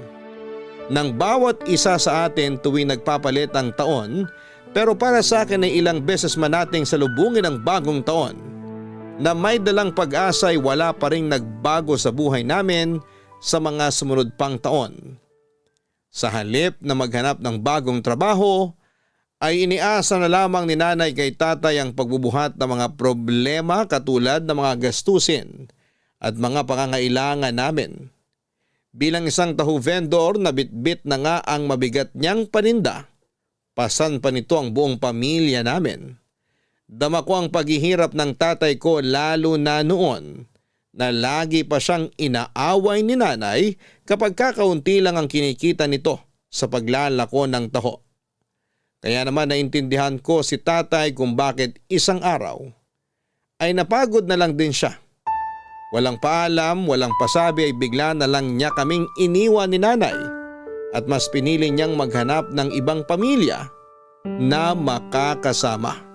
ng bawat isa sa atin tuwing nagpapalit ang taon, pero para sa akin ay ilang beses man nating salubungin ang bagong taon na may dalang pag-asa ay wala pa rin nagbago sa buhay namin sa mga sumunod pang taon. Sa halip na maghanap ng bagong trabaho, ay iniasa na lamang ni nanay kay tatay ang pagbubuhat ng mga problema katulad ng mga gastusin at mga pangangailangan namin. Bilang isang taho vendor na bitbit na nga ang mabigat niyang paninda, pasan pa nito ang buong pamilya namin. Dama ko ang paghihirap ng tatay ko lalo na noon na lagi pa siyang inaaway ni nanay kapag kakaunti lang ang kinikita nito sa paglalako ng taho. Kaya naman naintindihan ko si tatay kung bakit isang araw ay napagod na lang din siya. Walang paalam, walang pasabi ay bigla na lang niya kaming iniwan ni nanay at mas pinili niyang maghanap ng ibang pamilya na makakasama.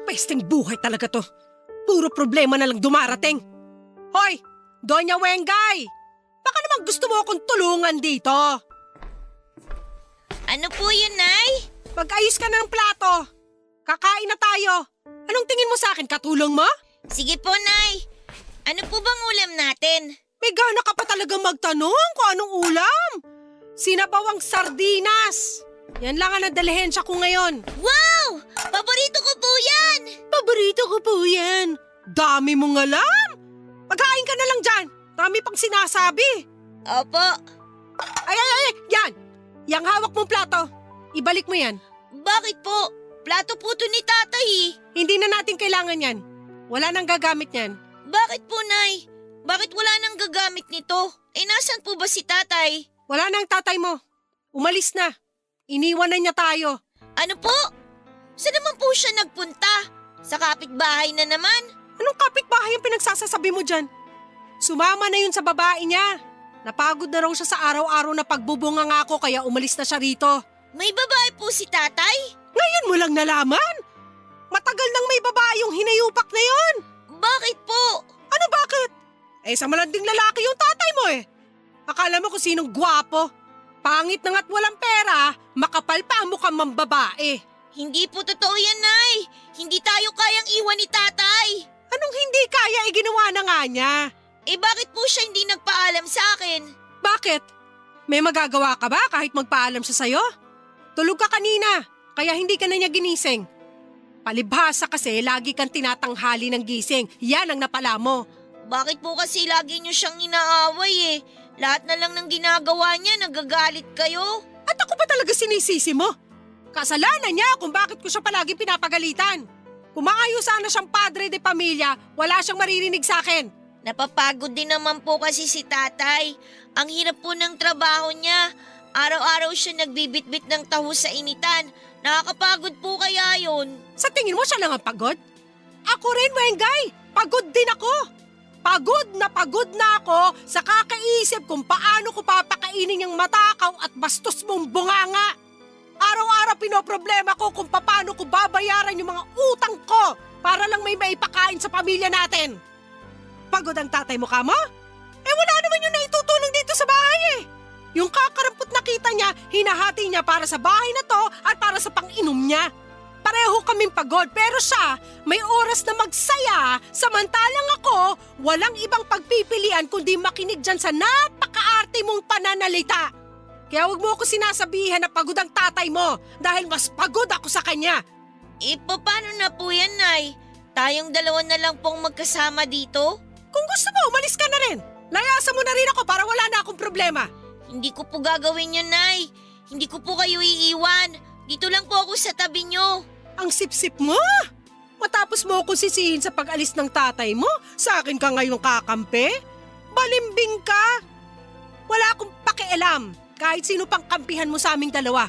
Pesteng buhay talaga to. Puro problema na lang dumarating. Hoy, Doña Wengay! Baka naman gusto mo akong tulungan dito. Ano po yun, Nay? Mag-ayos ka na ng plato. Kakain na tayo. Anong tingin mo sa akin? Katulong mo? Sige po, Nay. Ano po bang ulam natin? May gana ka pa talaga magtanong kung anong ulam. Sinabawang sardinas. Yan lang ang nadalihensya ko ngayon. Wow! Paborito ko po yan! Paborito ko po yan. Dami mong alam. Pagkain ka na lang dyan. Dami pang sinasabi. Opo. Ay, yan. Yang hawak mong plato. Ibalik mo yan. Bakit po? Plato po to ni tatay eh. Hindi na natin kailangan yan. Wala nang gagamit yan. Bakit po, Nay? Bakit wala nang gagamit nito? Eh, nasan po ba si tatay? Wala nang tatay mo. Umalis na. Iniwan na niya tayo. Ano po? Saan naman po siya nagpunta? Sa kapitbahay na naman? Anong kapitbahay ang pinagsasasabi mo dyan? Sumama na yun sa babae niya. Napagod na raw siya sa araw-araw na pagbubunga nga ako kaya umalis na siya rito. May babae po si tatay? Ngayon mo lang nalaman? Matagal nang may babae yung hinayupak na yon. Bakit po? Ano bakit? Sa malanding lalaki yung tatay mo eh. Akala mo kung sinong gwapo. Pangit na nga't walang pera, makapal pa ang mukhang mambabae. Hindi po totoo yan, Nay. Hindi tayo kayang iwan ni tatay. Anong hindi kaya ginawa na nga niya? Bakit po siya hindi nagpaalam sa akin? Bakit? May magagawa ka ba kahit magpaalam siya sa'yo? Tulog ka kanina, kaya hindi ka na niya ginising. Palibhasa kasi lagi kang tinatanghali ng gising. Yan ang napala mo. Bakit po kasi lagi niyo siyang inaaway eh? Lahat na lang ng ginagawa niya, nagagalit kayo. At ako ba talaga sinisisi mo? Kasalanan niya kung bakit ko siya palagi pinapagalitan. Kung maayos sana siyang padre de pamilya, wala siyang maririnig sa akin. Napapagod din naman po kasi si tatay. Ang hirap po ng trabaho niya. Araw-araw siya nagbibitbit ng taho sa initan. Nakakapagod po kaya yun. Sa tingin mo siya lang ang pagod? Ako rin, Wengay. Pagod din ako. Pagod na ako sa kakaisip kung paano ko papakainin yung matakaw at bastos mong bunganga. Araw-araw pinoproblema ko kung paano ko babayaran yung mga utang ko para lang may maipakain sa pamilya natin. Pagod ang tatay mo, kamo? Wala naman yung naitutulong dito sa bahay eh. Yung kakarampot na kita niya, hinahati niya para sa bahay na to at para sa pang-inom niya. Pareho kaming pagod pero siya may oras na magsaya samantalang ako walang ibang pagpipilian kundi makinig dyan sa napakaarte mong pananalita. Kaya huwag mo ako sinasabihan na pagod ang tatay mo dahil mas pagod ako sa kanya. Paano na po yan, Nay? Tayong dalawa na lang pong magkasama dito? Kung gusto mo, umalis ka na rin. Layasan mo na rin ako para wala na akong problema. Hindi ko po gagawin yun, Nay. Hindi ko po kayo iiwan. Dito lang po ako sa tabi niyo. Ang sip-sip mo! Matapos mo ako sisihin sa pag-alis ng tatay mo, sa akin ka ngayong kakampi? Balimbing ka! Wala akong pakialam kahit sino pang kampihan mo sa aming dalawa.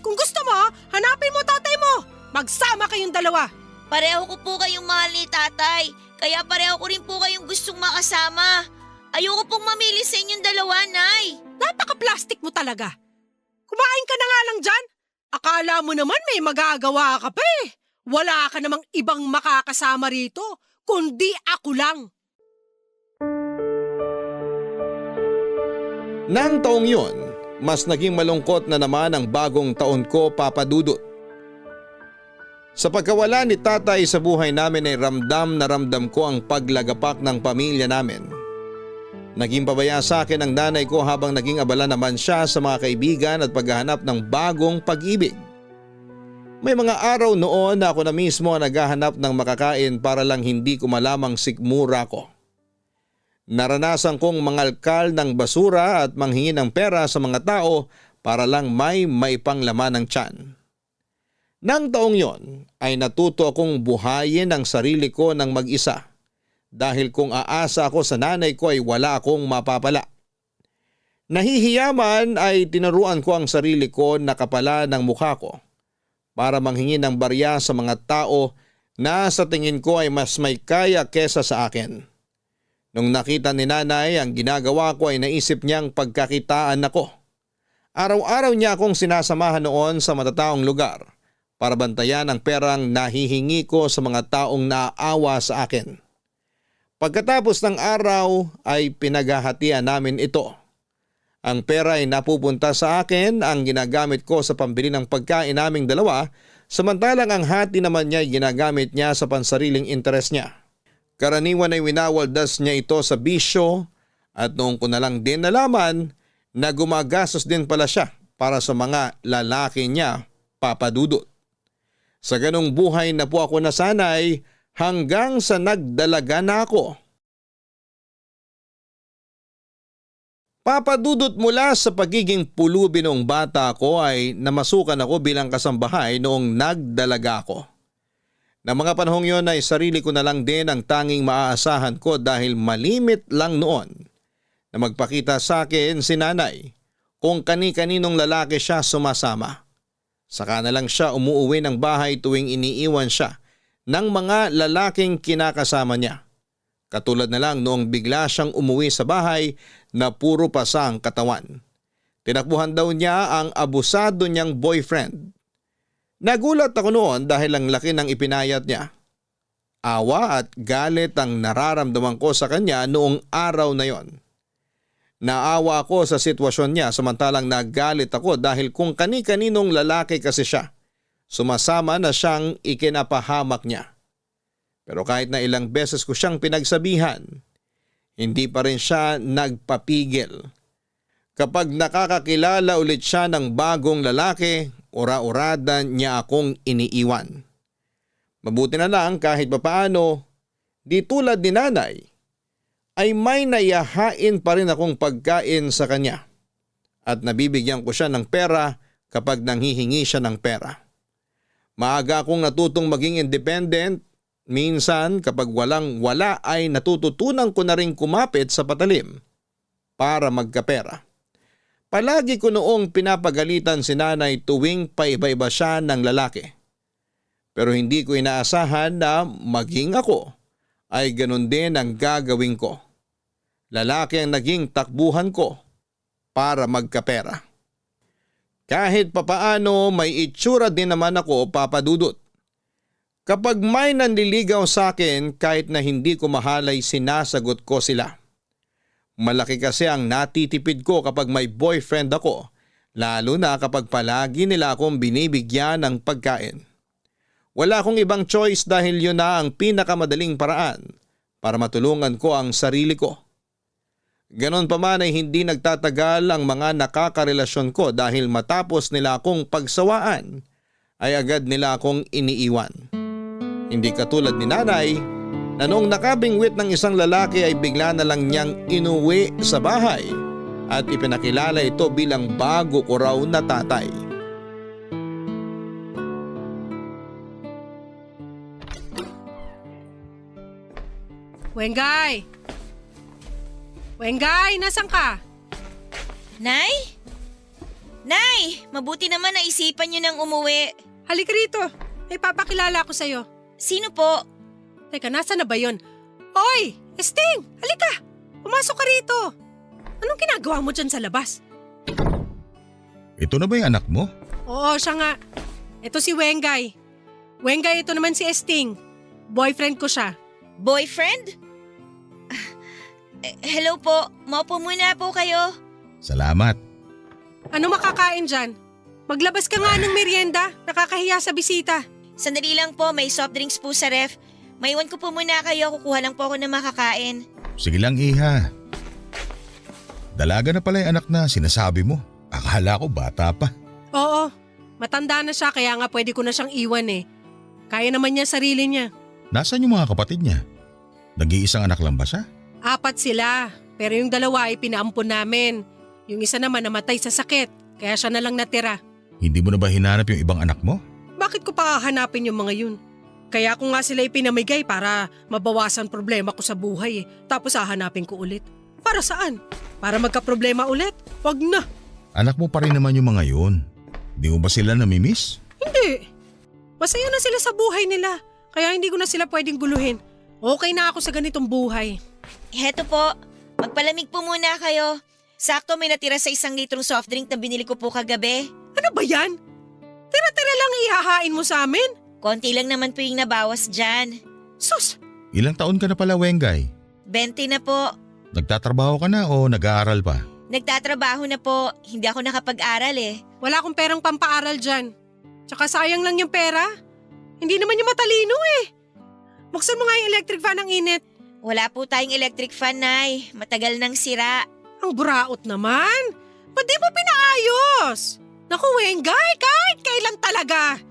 Kung gusto mo, hanapin mo tatay mo. Magsama kayong dalawa. Pareho ko po kayong mahal ni tatay. Kaya pareho ko rin po kayong gustong makasama. Ayoko pong mamili sa inyong dalawa, Nay. Napaka-plastic mo talaga. Kumain ka na nga lang dyan. Akala mo naman may magagawa ka pa eh. Wala ka namang ibang makakasama rito, kundi ako lang. Nang taong yun, mas naging malungkot na naman ang bagong taon ko, Papa Dudut. Sa pagkawala ni tatay sa buhay namin ay ramdam na ramdam ko ang paglagapak ng pamilya namin. Naging pabaya sa akin ang nanay ko habang naging abala naman siya sa mga kaibigan at paghahanap ng bagong pag-ibig. May mga araw noon na ako na mismo ang naghahanap ng makakain para lang hindi ko malamang sikmura ko. Naranasan kong mangalkal ng basura at manghingi ng pera sa mga tao para lang may maipanglaman ng tiyan. Nang taong yon ay natuto akong buhayin ang sarili ko ng mag-isa. Dahil kung aasa ako sa nanay ko ay wala akong mapapala. Nahihiyaman ay tinuruan ko ang sarili ko na kapala ng mukha ko para manghingi ng barya sa mga tao na sa tingin ko ay mas may kaya kesa sa akin. Nung nakita ni nanay ang ginagawa ko ay naisip niyang pagkakitaan ako. Araw-araw niya akong sinasamahan noon sa matataong lugar para bantayan ang perang nahihingi ko sa mga taong naaawa sa akin. Pagkatapos ng araw ay pinaghahatian namin ito. Ang pera ay napupunta sa akin, ang ginagamit ko sa pambili ng pagkain naming dalawa, samantalang ang hati naman niya ay ginagamit niya sa pansariling interes niya. Karaniwan ay winawaldas niya ito sa bisyo at noong ko na lang din nalaman na gumagastos din pala siya para sa mga lalaki niya, Papa Dudut. Sa ganong buhay na po ako nasanay, hanggang sa nagdalaga na ako. Papa Dudut, mula sa pagiging pulubi noong bata ko ay namasukan ako bilang kasambahay noong nagdalaga ako. Na mga panahong yon ay sarili ko na lang din ang tanging maaasahan ko dahil malimit lang noon na magpakita sa akin si nanay kung kani-kaninong lalaki siya sumasama. Saka na lang siya umuuwi ng bahay tuwing iniiwan siya ng mga lalaking kinakasama niya. Katulad na lang noong bigla siyang umuwi sa bahay na puro pasa ang katawan. Tinakbuhan daw niya ang abusado niyang boyfriend. Nagulat ako noon dahil ang laki ng ipinayat niya. Awa at galit ang nararamdaman ko sa kanya noong araw na yon. Naawa ako sa sitwasyon niya samantalang nagalit ako dahil kung kani-kaninong lalaki kasi siya, sumasama na siyang ikinapahamak niya. Pero kahit na ilang beses ko siyang pinagsabihan, hindi pa rin siya nagpapigil. Kapag nakakakilala ulit siya ng bagong lalaki, ura-urada niya akong iniiwan. Mabuti na lang kahit papaano, di tulad ni nanay, ay may nayahain pa rin akong pagkain sa kanya at nabibigyan ko siya ng pera kapag nanghihingi siya ng pera. Maaga akong natutong maging independent. Minsan kapag walang-wala ay natututunan ko na rin kumapit sa patalim para magkapera. Palagi ko noong pinapagalitan si nanay tuwing paiba-iba siya ng lalaki. Pero hindi ko inaasahan na maging ako ay ganun din ang gagawin ko. Lalaki ang naging takbuhan ko para magkapera. Kahit papaano may itsura din naman ako, Papa Dudut. Kapag may nanliligaw sa akin kahit na hindi ko mahal ay sinasagot ko sila. Malaki kasi ang natitipid ko kapag may boyfriend ako, lalo na kapag palagi nila akong binibigyan ng pagkain. Wala akong ibang choice dahil yun na ang pinakamadaling paraan para matulungan ko ang sarili ko. Ganon pa man ay hindi nagtatagal ang mga nakakarelasyon ko dahil matapos nila akong pagsawaan ay agad nila akong iniiwan. Hindi katulad ni nanay na noong nakabingwit ng isang lalaki ay bigla na lang niyang inuwi sa bahay at ipinakilala ito bilang bago ko raw na tatay. Wengay! Wengay, nasan ka? Nay? Nay, mabuti naman naisipan niyo nang umuwi. Halika rito. May papakilala ako sa'yo. Sino po? Teka, nasa na ba yun? Hoy! Esting! Halika! Pumasok ka rito! Anong ginagawa mo dyan sa labas? Ito na ba yung anak mo? Oo, siya nga. Ito si Wengay. Wengay, ito naman si Esting. Boyfriend ko siya. Boyfriend? Hello po, maupo muna po kayo. Salamat. Ano makakain dyan? Maglabas ka nga ng merienda. Nakakahiya sa bisita. Sandali lang po, may soft drinks po sa ref. Maiwan ko po muna kayo, kukuha lang po ako ng makakain. Sige lang, Iha. Dalaga na pala yung anak na sinasabi mo. Akala ko bata pa. Oo, matanda na siya kaya nga pwede ko na siyang iwan eh. Kaya naman niya sarili niya. Nasaan yung mga kapatid niya? Nag-iisang anak lang ba siya? 4 sila, pero yung 2 ay pinaampon namin. Yung isa naman namatay sa sakit, kaya siya na lang natira. Hindi mo na ba hinanap yung ibang anak mo? Bakit ko pa hahanapin yung mga yun? Kaya ako nga sila ipinamigay para mabawasan problema ko sa buhay eh. Tapos hahanapin ko ulit. Para saan? Para magka-problema ulit? Wag na. Anak mo pa rin naman yung mga yun. Di mo ba sila namimiss? Hindi. Masaya na sila sa buhay nila. Kaya hindi ko na sila pwedeng guluhin. Okay na ako sa ganitong buhay. Heto po, magpalamig po muna kayo. Sakto may natira sa 1 litrong soft drink na binili ko po kagabi. Ano ba yan? Tira-tira lang ihahain mo sa amin? Konti lang naman po yung nabawas dyan. Sus! Ilang taon ka na pala, Wengay? 20 na po. Nagtatrabaho ka na o nag-aaral pa? Nagtatrabaho na po, hindi ako nakapag-aral eh. Wala akong perang pampaaral dyan. Tsaka sayang lang yung pera. Hindi naman yung matalino eh. Buksan mo nga yung electric fan ng init. Wala po tayong electric fan, Nay. Matagal nang sira. Ang buraot naman. Ba't di mo pinaayos? Naku, Wengay, kahit kailan talaga.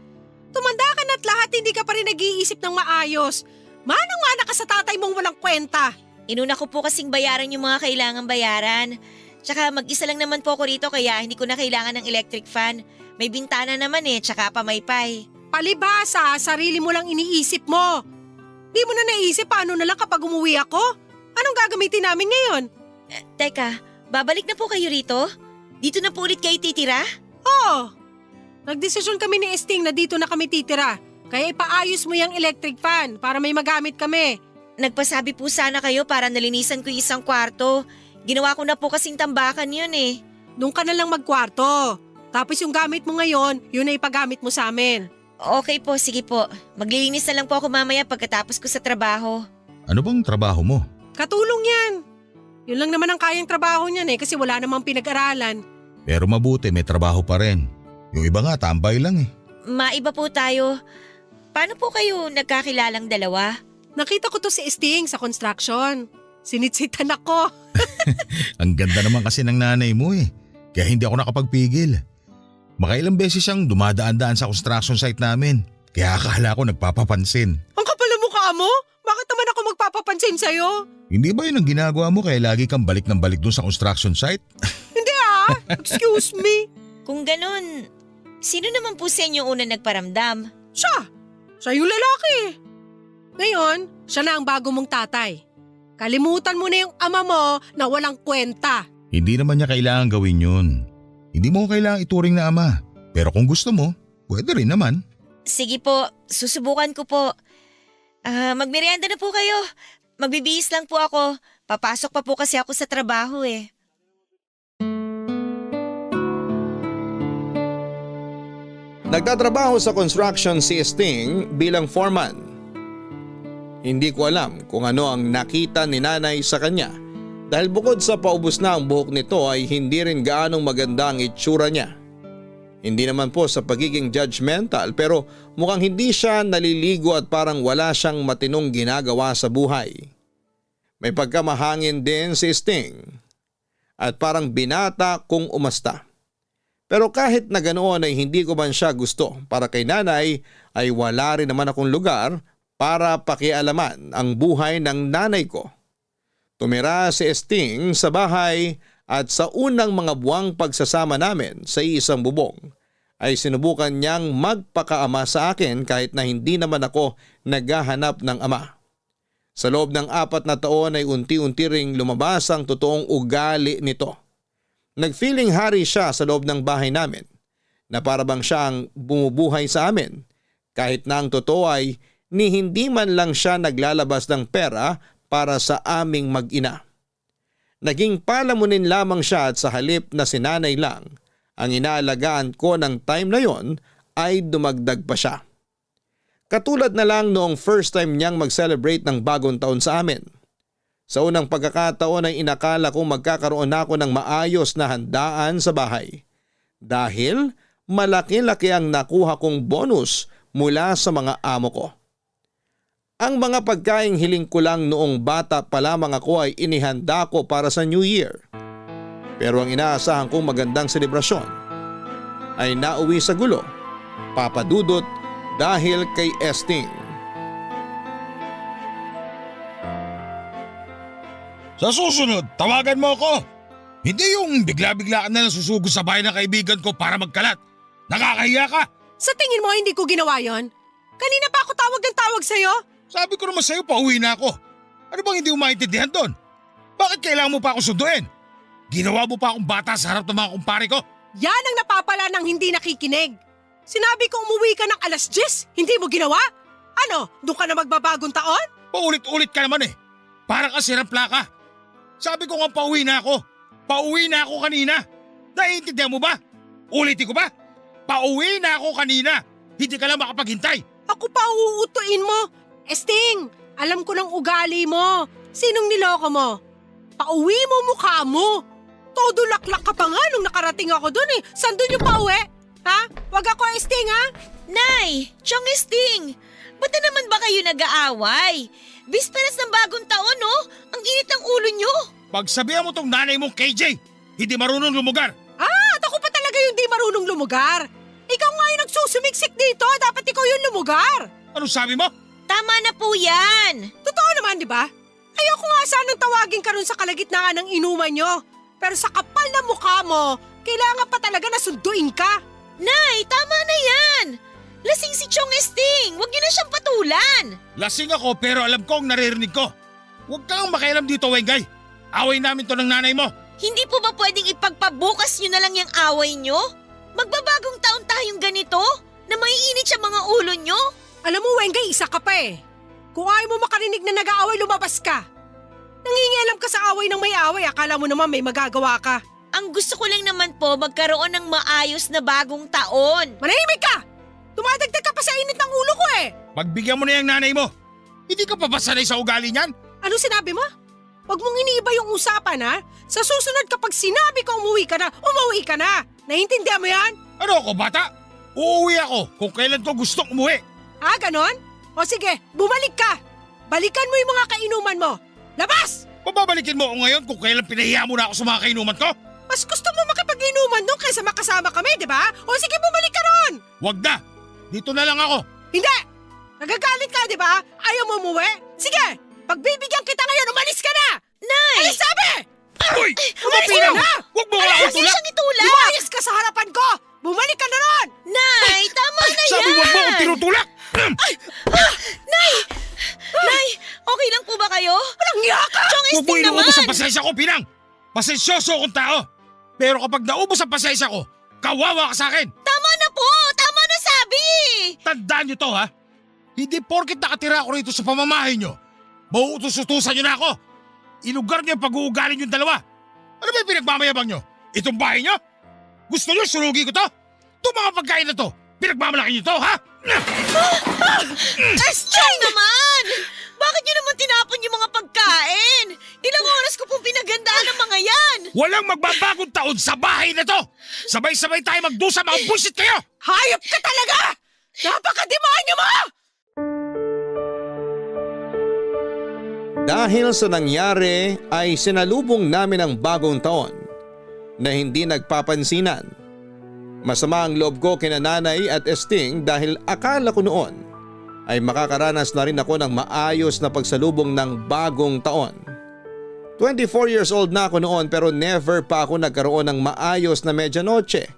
Tumanda ka na't lahat hindi ka pa rin nag-iisip ng maayos. Manang-mana ka sa tatay mong walang kwenta. Inuna ko po kasing bayaran yung mga kailangang bayaran. Tsaka mag-isa lang naman po ako rito kaya hindi ko na kailangan ng electric fan. May bintana naman eh, tsaka pamaypay. Palibhasa, sarili mo lang iniisip mo. Di mo na naisip paano na lang kapag umuwi ako? Anong gagamitin namin ngayon? Teka, babalik na po kayo rito? Dito na po ulit kayo titira? Oo. Nagdesisyon kami ni Esting na dito na kami titira. Kaya ipaayos mo yung electric fan para may magamit kami. Nagpasabi po sana kayo para nalinisan ko yung isang kwarto. Ginawa ko na po kasing tambakan yun eh. Doon ka na lang magkwarto. Tapos yung gamit mo ngayon, yun na ipagamit mo sa amin. Okay po, sige po. Maglilinis na lang po ako mamaya pagkatapos ko sa trabaho. Ano bang trabaho mo? Katulong yan. Yun lang naman ang kayang trabaho niyan kasi wala namang pinag-aralan. Pero mabuti may trabaho pa rin. Yung iba nga tambay lang eh. Maiba po tayo. Paano po kayo nagkakilalang dalawa? Nakita ko to si Sting sa construction. Sinitsitan ako. Ang ganda naman kasi ng nanay mo eh. Kaya hindi ako nakapagpigil. Makailang beses siyang dumadaan-daan sa construction site namin. Kaya akala ko nagpapapansin. Ang kapal ng mukha mo? Bakit naman ako magpapapansin sa'yo? Hindi ba yun ang ginagawa mo kaya lagi kang balik ng balik dun sa construction site? Hindi excuse me. Kung ganun, sino naman po sa inyo una nagparamdam? Siya yung lalaki. Ngayon, siya na ang bago mong tatay. Kalimutan mo na yung ama mo na walang kwenta. Hindi naman niya kailangan gawin yun. Hindi mo kailangan ituring na ama. Pero kung gusto mo, pwede rin naman. Sige po, susubukan ko po. Magmerienda na po kayo. Magbibihis lang po ako. Papasok pa po kasi ako sa trabaho eh. Nagtatrabaho sa construction si Sting bilang foreman. Hindi ko alam kung ano ang nakita ni nanay sa kanya dahil bukod sa paubos na ang buhok nito ay hindi rin gaanong maganda ang itsura niya. Hindi naman po sa pagiging judgmental pero mukhang hindi siya naliligo at parang wala siyang matinong ginagawa sa buhay. May pagkamahangin din si Sting at parang binata kung umasta. Pero kahit na ganoon ay hindi ko man siya gusto para kay nanay ay wala rin naman akong lugar para pakialaman ang buhay ng nanay ko. Tumira si Sting sa bahay at sa unang mga buwang pagsasama namin sa isang bubong ay sinubukan niyang magpakaama sa akin kahit na hindi naman ako naghahanap ng ama. Sa loob ng 4 na taon ay unti-unti ring lumabas ang totoong ugali nito. Nagfeeling hari siya sa loob ng bahay namin na parabang siya ang bumubuhay sa amin kahit na ang totoo ay ni hindi man lang siya naglalabas ng pera para sa aming mag-ina. Naging palamunin lamang siya at sa halip na sinanay lang ang inaalagaan ko ng time na yon ay dumagdag pa siya. Katulad na lang noong first time niyang mag-celebrate ng bagong taon sa amin. Sa unang pagkakataon ay inakala kong magkakaroon ako ng maayos na handaan sa bahay. Dahil malaki-laki ang nakuha kong bonus mula sa mga amo ko. Ang mga pagkaing hiling ko lang noong bata pa lamang ako ay inihanda ko para sa New Year. Pero ang inaasahan kong magandang selebrasyon ay nauwi sa gulo, papadudot dahil kay Sting. Sa susunod, tawagan mo ako. Hindi yung bigla-bigla ka na lang susugod sa bahay ng kaibigan ko para magkalat. Nakakahiya ka. Sa tingin mo hindi ko ginawa yon? Kanina pa ako tawag ng tawag sa'yo. Sabi ko naman sa'yo, pauwi na ako. Ano bang hindi mo maintindihan doon? Bakit kailangan mo pa akong sunduin? Ginawa mo pa akong bata sa harap ng mga kumpare ko. Yan ang napapala ng hindi nakikinig. Sinabi ko umuwi ka ng 10:00, hindi mo ginawa? Ano, doon ka na magbabagong taon? Paulit-ulit ka naman eh. Parang ka sirang plaka. Sabi ko nga pauwi na ako. Pauwi na ako kanina. Naiintindihan mo ba? Ulitin ko ba? Pauwi na ako kanina. Hindi ka lang makapaghintay. Ako pa uutuin mo. Sting, alam ko ng ugali mo. Sinong niloko mo? Pauwi mo mukha mo. Todo laklak ka pa nga nung nakarating ako dun eh. Saan dun yung pauwi? Ha? Wag ako Sting ha? Nay, Chong Sting, ba't na naman ba kayo nag-aaway? Bisperas ng bagong taon, no? Ang init ng ulo nyo. Pagsabihan mo tong nanay mong KJ, hindi marunong lumugar. At ako pa talaga yung di marunong lumugar. Ikaw nga yung nagsusumiksik dito. Dapat ikaw yung lumugar. Ano sabi mo? Tama na po yan. Totoo naman, di ba? Ayoko nga sanang tawagin ka ron sa kalagitnaan ng inuman nyo. Pero sa kapal na mukha mo, kailangan pa talaga na sunduin ka. Nay, tama na yan. Lasing si Chong Sting. Huwag niyo na siyang patulan. Lasing ako pero alam ko ang naririnig ko. Huwag kang makialam dito, Wengay. Away namin to ng nanay mo. Hindi po ba pwedeng ipagpabukas niyo na lang yung away niyo? Magbabagong taon tayong ganito na maiinit sa mga ulo niyo? Alam mo, Wengay, isa ka pa eh. Kung ayaw mo makarinig na nag-aaway, lumabas ka. Nangingialam ka sa away ng may away, akala mo naman may magagawa ka. Ang gusto ko lang naman po magkaroon ng maayos na bagong taon. Manahimik ka! Tumadagdag ka pa sa init ng ulo ko eh! Pagbigyan mo na yung nanay mo. Hindi ka pa ba sanay sa ugali niyan? Ano sinabi mo? Huwag mong iniiba yung usapan ha? Sa susunod kapag sinabi ko umuwi ka na, umuwi ka na! Naiintindihan mo yan? Ano ako, bata? Uuwi ako kung kailan ko gustong umuwi. Ah, ganon? O sige, bumalik ka! Balikan mo yung mga kainuman mo! Labas! Pababalikin mo ako ngayon kung kailan pinahiya mo na ako sa mga kainuman ko? Mas gusto mo makipag-inuman doon kaysa makasama kami, di ba? O sige, bumalik ka ron! Wag na! Dito na lang ako. Hindi! Nagagalit ka, di ba? Ayaw mo umuwi? Sige! Pagbibigyan kita ngayon, umalis ka na! Nay! Ay, sabi! Uy! Umalis Pinang! ka na! Huwag mo nga Huwag ako niyo tulak! siyang itulak! Lumayas ka sa harapan ko! Bumalik ka na ron! Nay, tama na yan! Sabi wag mo akong tinutulak! Nay, okay lang po ba kayo? Walang niya ka! Chong Huwag mo Esting naman! inuubos ang pasensya ko, Pinang! Pasensyoso akong tao! Pero kapag naubos ang pasensya ko, kawawa ka sa akin! Tama na po! Tama na sabi! Tandaan nyo to, ha? Hindi porket nakatira ako rito sa pamamahay nyo, mauutos-utusan nyo na ako! Ilugar nyo yung pag-uugali yung dalawa! Ano ba yung pinagmamayabang nyo? Itong bahay nyo? Gusto nyo sunugi ko to? Itong mga pagkain na to, pinagmamalaki nyo to, ha? Chong naman! Bakit niyo naman tinapon yung mga pagkain? Ilang oras ko pong pinagandaan ng mga yan! Walang magbabagong taon sa bahay na to! Sabay-sabay tayo magdusa, mga bullshit kayo! Hayop ka talaga! Napakademonyo mo! Dahil sa nangyari ay sinalubong namin ang bagong taon na hindi nagpapansinan. Masama ang loob ko kina Nanay at Esting dahil akala ko noon ay makakaranas na rin ako ng maayos na pagsalubong ng bagong taon. 24 years old na ako noon pero never pa ako nagkaroon ng maayos na medianoche.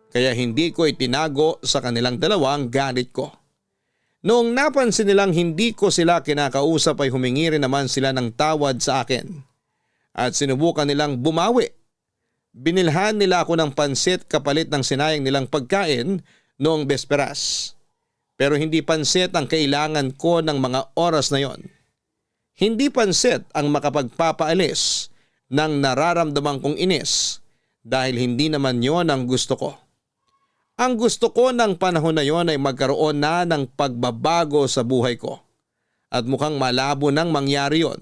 Kaya hindi ko itinago sa kanilang dalawa ang galit ko. Noong napansin nilang hindi ko sila kinakausap ay humingi rin naman sila ng tawad sa akin. At sinubukan nilang bumawi. Binilhan nila ako ng pansit kapalit ng sinayang nilang pagkain noong besperas. Pero hindi pansit ang kailangan ko ng mga oras na yon. Hindi pansit ang makapagpapaalis ng nararamdaman kong inis dahil hindi naman yon ang gusto ko. Ang gusto ko ng panahon na yon ay magkaroon na ng pagbabago sa buhay ko. At mukhang malabo nang mangyari yon.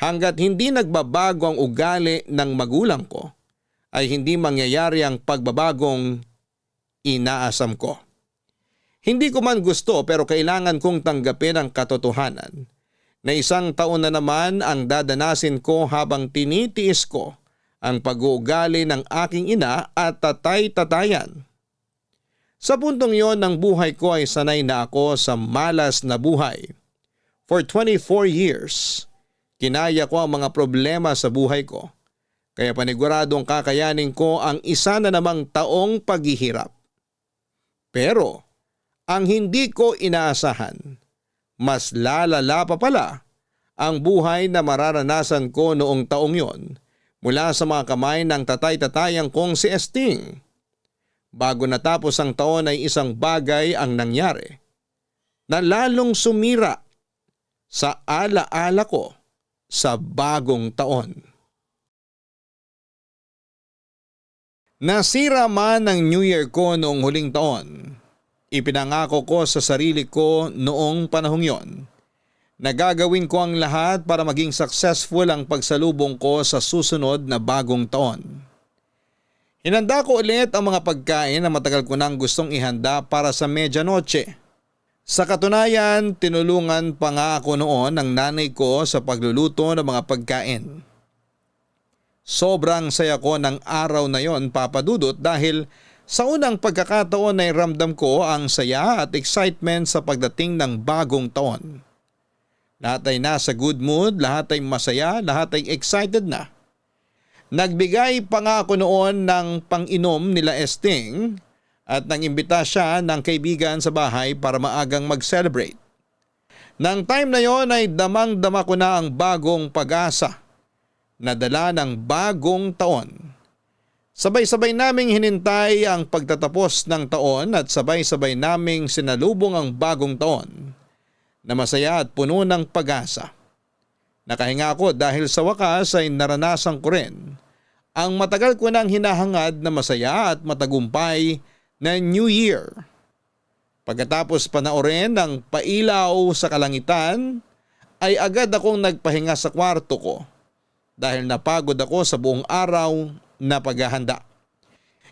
Hanggat hindi nagbabago ang ugali ng magulang ko, ay hindi mangyayari ang pagbabagong inaasam ko. Hindi ko man gusto pero kailangan kong tanggapin ang katotohanan na isang taon na naman ang dadanasin ko habang tinitiis ko ang pag-uugali ng aking ina at tatay-tatayan. Sa puntong yon ng buhay ko ay sanay na ako sa malas na buhay. For 24 years, kinaya ko ang mga problema sa buhay ko. Kaya paniguradong kakayanin ko ang isa na namang taong paghihirap. Pero ang hindi ko inaasahan, mas lalala pa pala ang buhay na mararanasan ko noong taong yon mula sa mga kamay ng tatay-tatayang kong si Esting. Bago natapos ang taon ay isang bagay ang nangyari na lalong sumira sa alaala ko sa bagong taon. Nasira man ang New Year ko noong huling taon, ipinangako ko sa sarili ko noong panahong yon na gagawin ko ang lahat para maging successful ang pagsalubong ko sa susunod na bagong taon. Hinanda ko ulit ang mga pagkain na matagal ko nang gustong ihanda para sa medianoche. Sa katunayan, tinulungan pa nga ako noon ng nanay ko sa pagluluto ng mga pagkain. Sobrang saya ko ng araw na yon, Papa Dudut, dahil sa unang pagkakataon ay ramdam ko ang saya at excitement sa pagdating ng bagong taon. Lahat ay nasa good mood, lahat ay masaya, lahat ay excited na. Nagbigay pa nga ako noon ng pang-inom nila Esting at nang imbita siya ng kaibigan sa bahay para maagang mag-celebrate. Nang time na yon ay damang-dama ko na ang bagong pag-asa na dala ng bagong taon. Sabay-sabay naming hinintay ang pagtatapos ng taon at sabay-sabay naming sinalubong ang bagong taon na masaya at puno ng pag-asa. Nakahinga ako dahil sa wakas ay naranasan ko rin ang matagal ko nang hinahangad na masaya at matagumpay na New Year. Pagkatapos panoorin ng pailaw sa kalangitan ay agad akong nagpahinga sa kwarto ko dahil napagod ako sa buong araw na paghahanda.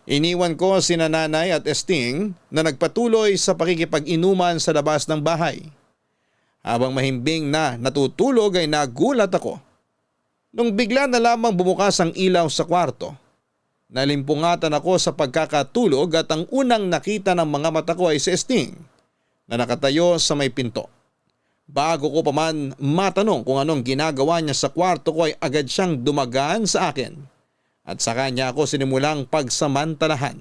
Iniwan ko sina nanay at Esting na nagpatuloy sa pakikipag-inuman sa labas ng bahay. Habang mahimbing na natutulog ay nagulat ako nung bigla na lamang bumukas ang ilaw sa kwarto. Nalimpungatan ako sa pagkakatulog at ang unang nakita ng mga mata ko ay si Esting na nakatayo sa may pinto. Bago ko pa man matanong kung anong ginagawa niya sa kwarto ko ay agad siyang dumagaan sa akin at saka niya ako sinimulang pagsamantalahan.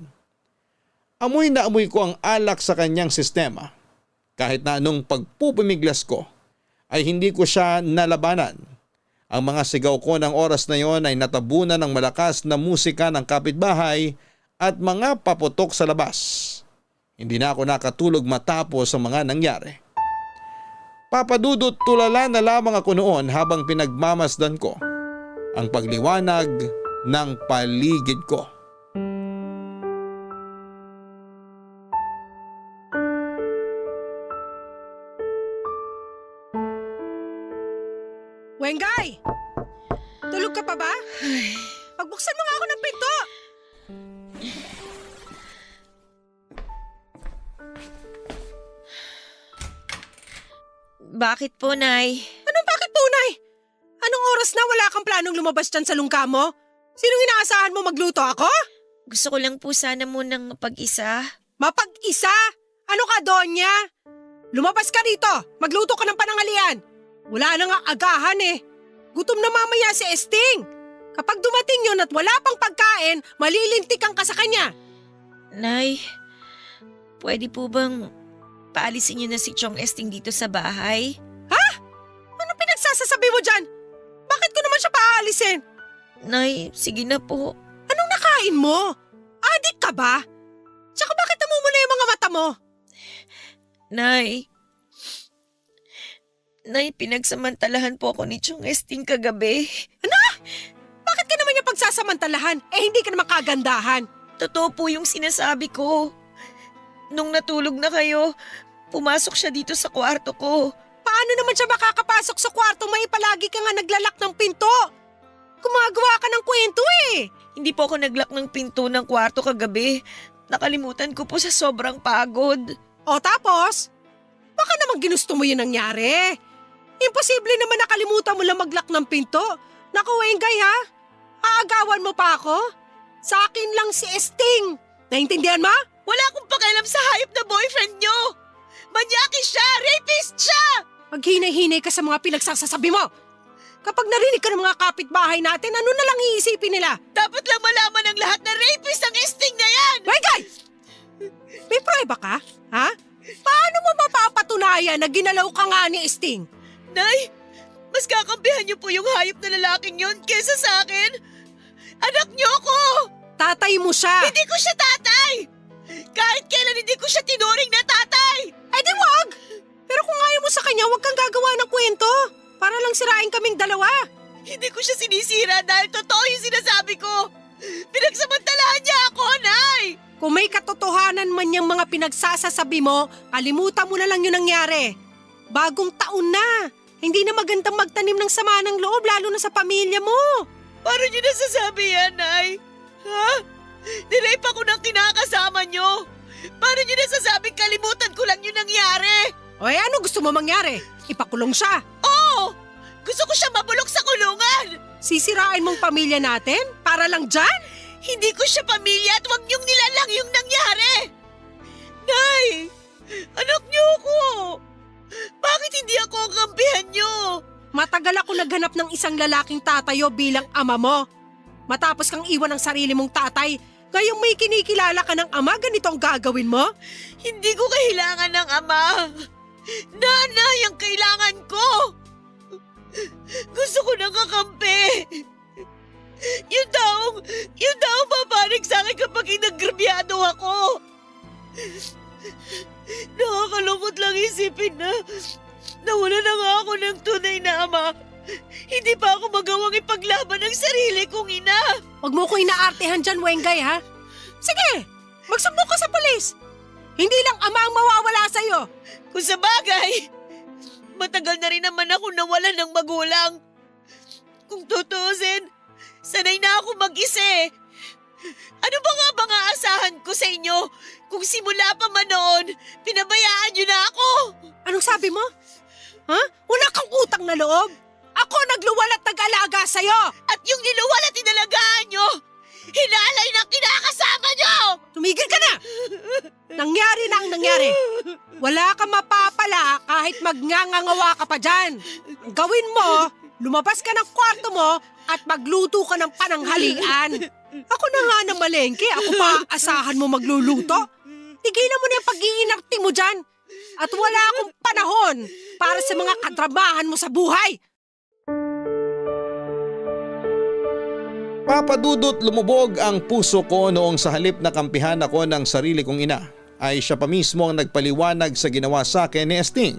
Amoy na amoy ko ang alak sa kanyang sistema. Kahit na anong pagpupumiglas ko ay hindi ko siya nalabanan. Ang mga sigaw ko ng oras na yon ay natabunan ng malakas na musika ng kapitbahay at mga paputok sa labas. Hindi na ako nakatulog matapos ang mga nangyari. Papadudot tulala na lamang ako noon habang pinagmamasdan ko ang pagliwanag ng paligid ko. Wengay! Tulog ka pa ba? Pagbuksan mo nga ako ng pinto! Bakit po, Nay? Anong bakit po, Nay? Anong oras na wala kang planong lumabas dyan sa lungka mo? Sinong inaasahan mo magluto ako? Gusto ko lang po sana munang mapag-isa. Mapag-isa? Ano ka, Donya? Lumabas ka rito! Magluto ka ng panangalian! Wala na nga agahan eh. Gutom na mamaya si Esting. Kapag dumating yun at wala pang pagkain, malilintikan ka sa kanya. Nay, pwede po bang paalisin niyo na si Chong Esting dito sa bahay? Ha? Ano pinagsasasabi mo dyan? Bakit ko naman siya paalisin? Nay, sige na po. Anong nakain mo? Adik ka ba? Tsaka bakit namumula yung mga mata mo? Nay, pinagsamantalahan po ako ni Chong Esting kagabi. Ano? Bakit ka naman niya pagsasamantalahan? Hindi ka naman kagandahan. Totoo po yung sinasabi ko. Nung natulog na kayo, pumasok siya dito sa kwarto ko. Paano naman siya makakapasok sa kwarto may palagi ka nga naglalak ng pinto? Gumagawa ka ng kwento eh. Hindi po ako naglock ng pinto ng kwarto kagabi. Nakalimutan ko po sa sobrang pagod. O tapos? Baka naman ginusto mo yun nangyari. Imposible naman nakalimutan mo lang mag-lock ng pinto. Naku, Wengay ha? Aagawan mo pa ako? Sa akin lang si Esting. Naintindihan mo? Wala akong pakialam sa hayop na boyfriend nyo. Manyaki siya! Rapist siya! Maghinay-hinay ka sa mga pinagsasasabi mo. Kapag narinig ka ng mga kapitbahay natin, ano na lang iisipin nila? Dapat lang malaman ng lahat na rapist ang Esting na yan! Wengay! May prueba ka? Ha? Paano mo mapapatunayan na ginalaw ka nga ni Esting? Nay, mas kakampihan niyo po yung hayop na lalaking yun kesa sa akin. Anak niyo ko! Tatay mo siya! Hindi ko siya tatay! Kahit kailan hindi ko siya tinuring na tatay! Ay di wag! Pero kung ayaw mo sa kanya, wag kang gagawa ng kwento. Para lang sirain kaming dalawa. Hindi ko siya sinisira dahil totoo yung sinasabi ko. Pinagsamantalahan niya ako, Nay! Kung may katotohanan man yung mga pinagsasasabi mo, kalimutan mo na lang yung nangyari. Bagong taon na. Hindi na magandang magtanim ng sama ng loob lalo na sa pamilya mo. Paano niyo nasasabi yan, Nay? Ha? Nirape ako ng kinakasama niyo. Paano niyo nasasabing kalimutan ko lang yung nangyari? O ano gusto mo mangyari? Ipakulong siya. Oo! Gusto ko siya mabulok sa kulungan! Sisirain mong pamilya natin? Para lang dyan? Hindi ko siya pamilya at huwag niyong nilalang yung nangyari! Nay! Anak niyo ako! Bakit hindi ako ang kampihan niyo? Matagal ako naghanap ng isang lalaking tatayo bilang ama mo. Matapos kang iwan ng sarili mong tatay, ngayong may kinikilala ka ng ama, ganito ang gagawin mo? Hindi ko kailangan ng ama. Nanay ang kailangan ko. Gusto ko ng kakampi. Yung taong papanig sa akin kapag inagrabyado ako. Nakakalungkot lang isipin na nawala na nga ako ng tunay na ama. Hindi pa ako magawang ipaglaban ng sarili kong ina. Huwag mo ko inaartehan dyan, Wengay, ha? Sige, magsumbong ka sa polis. Hindi lang ama ang mawawala sa'yo. Kung sa bagay, matagal na rin naman ako nawalan ng magulang. Kung tutusin, sanay na ako mag-isa eh. Ano ba nga bang aasahan ko sa inyo kung simula pa man noon, pinabayaan niyo na ako? Anong sabi mo? Ha? Wala kang utang na loob? Ako nagluwal at nag-alaga sa'yo! At yung niluwal at inalagaan niyo, hinalay ng kinakasama niyo! Tumigil ka na! Nangyari na ang nangyari. Wala kang mapapala kahit magngangangawa ka pa dyan. Ang gawin mo, lumabas ka ng kwarto mo at magluto ka ng pananghalian. Ako na nga na malengke, ako pa asahan mo magluluto. Tigilan mo na yung pag-iinarte mo dyan. At wala akong panahon para sa mga katrabahan mo sa buhay. Papadudot lumubog ang puso ko noong sa halip na kampihan ako ng sarili kong ina ay siya pa mismo ang nagpaliwanag sa ginawa sa akin ni Esting.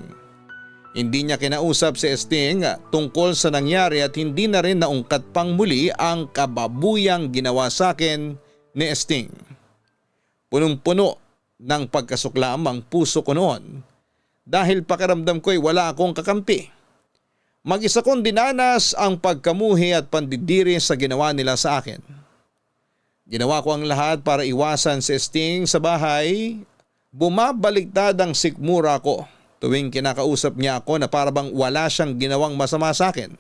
Hindi niya kinausap si Esting tungkol sa nangyari at hindi na rin naungkat pang muli ang kababuyang ginawa sa akin ni Esting. Punong-puno ng pagkasuklam ang puso ko noon dahil pakiramdam ko'y wala akong kakampi. Mag-isa kong dinanas ang pagkamuhi at pandidiri sa ginawa nila sa akin. Ginawa ko ang lahat para iwasan si Esting sa bahay. Bumabaliktad ang sikmura ko tuwing kinakausap niya ako na parabang wala siyang ginawang masama sa akin.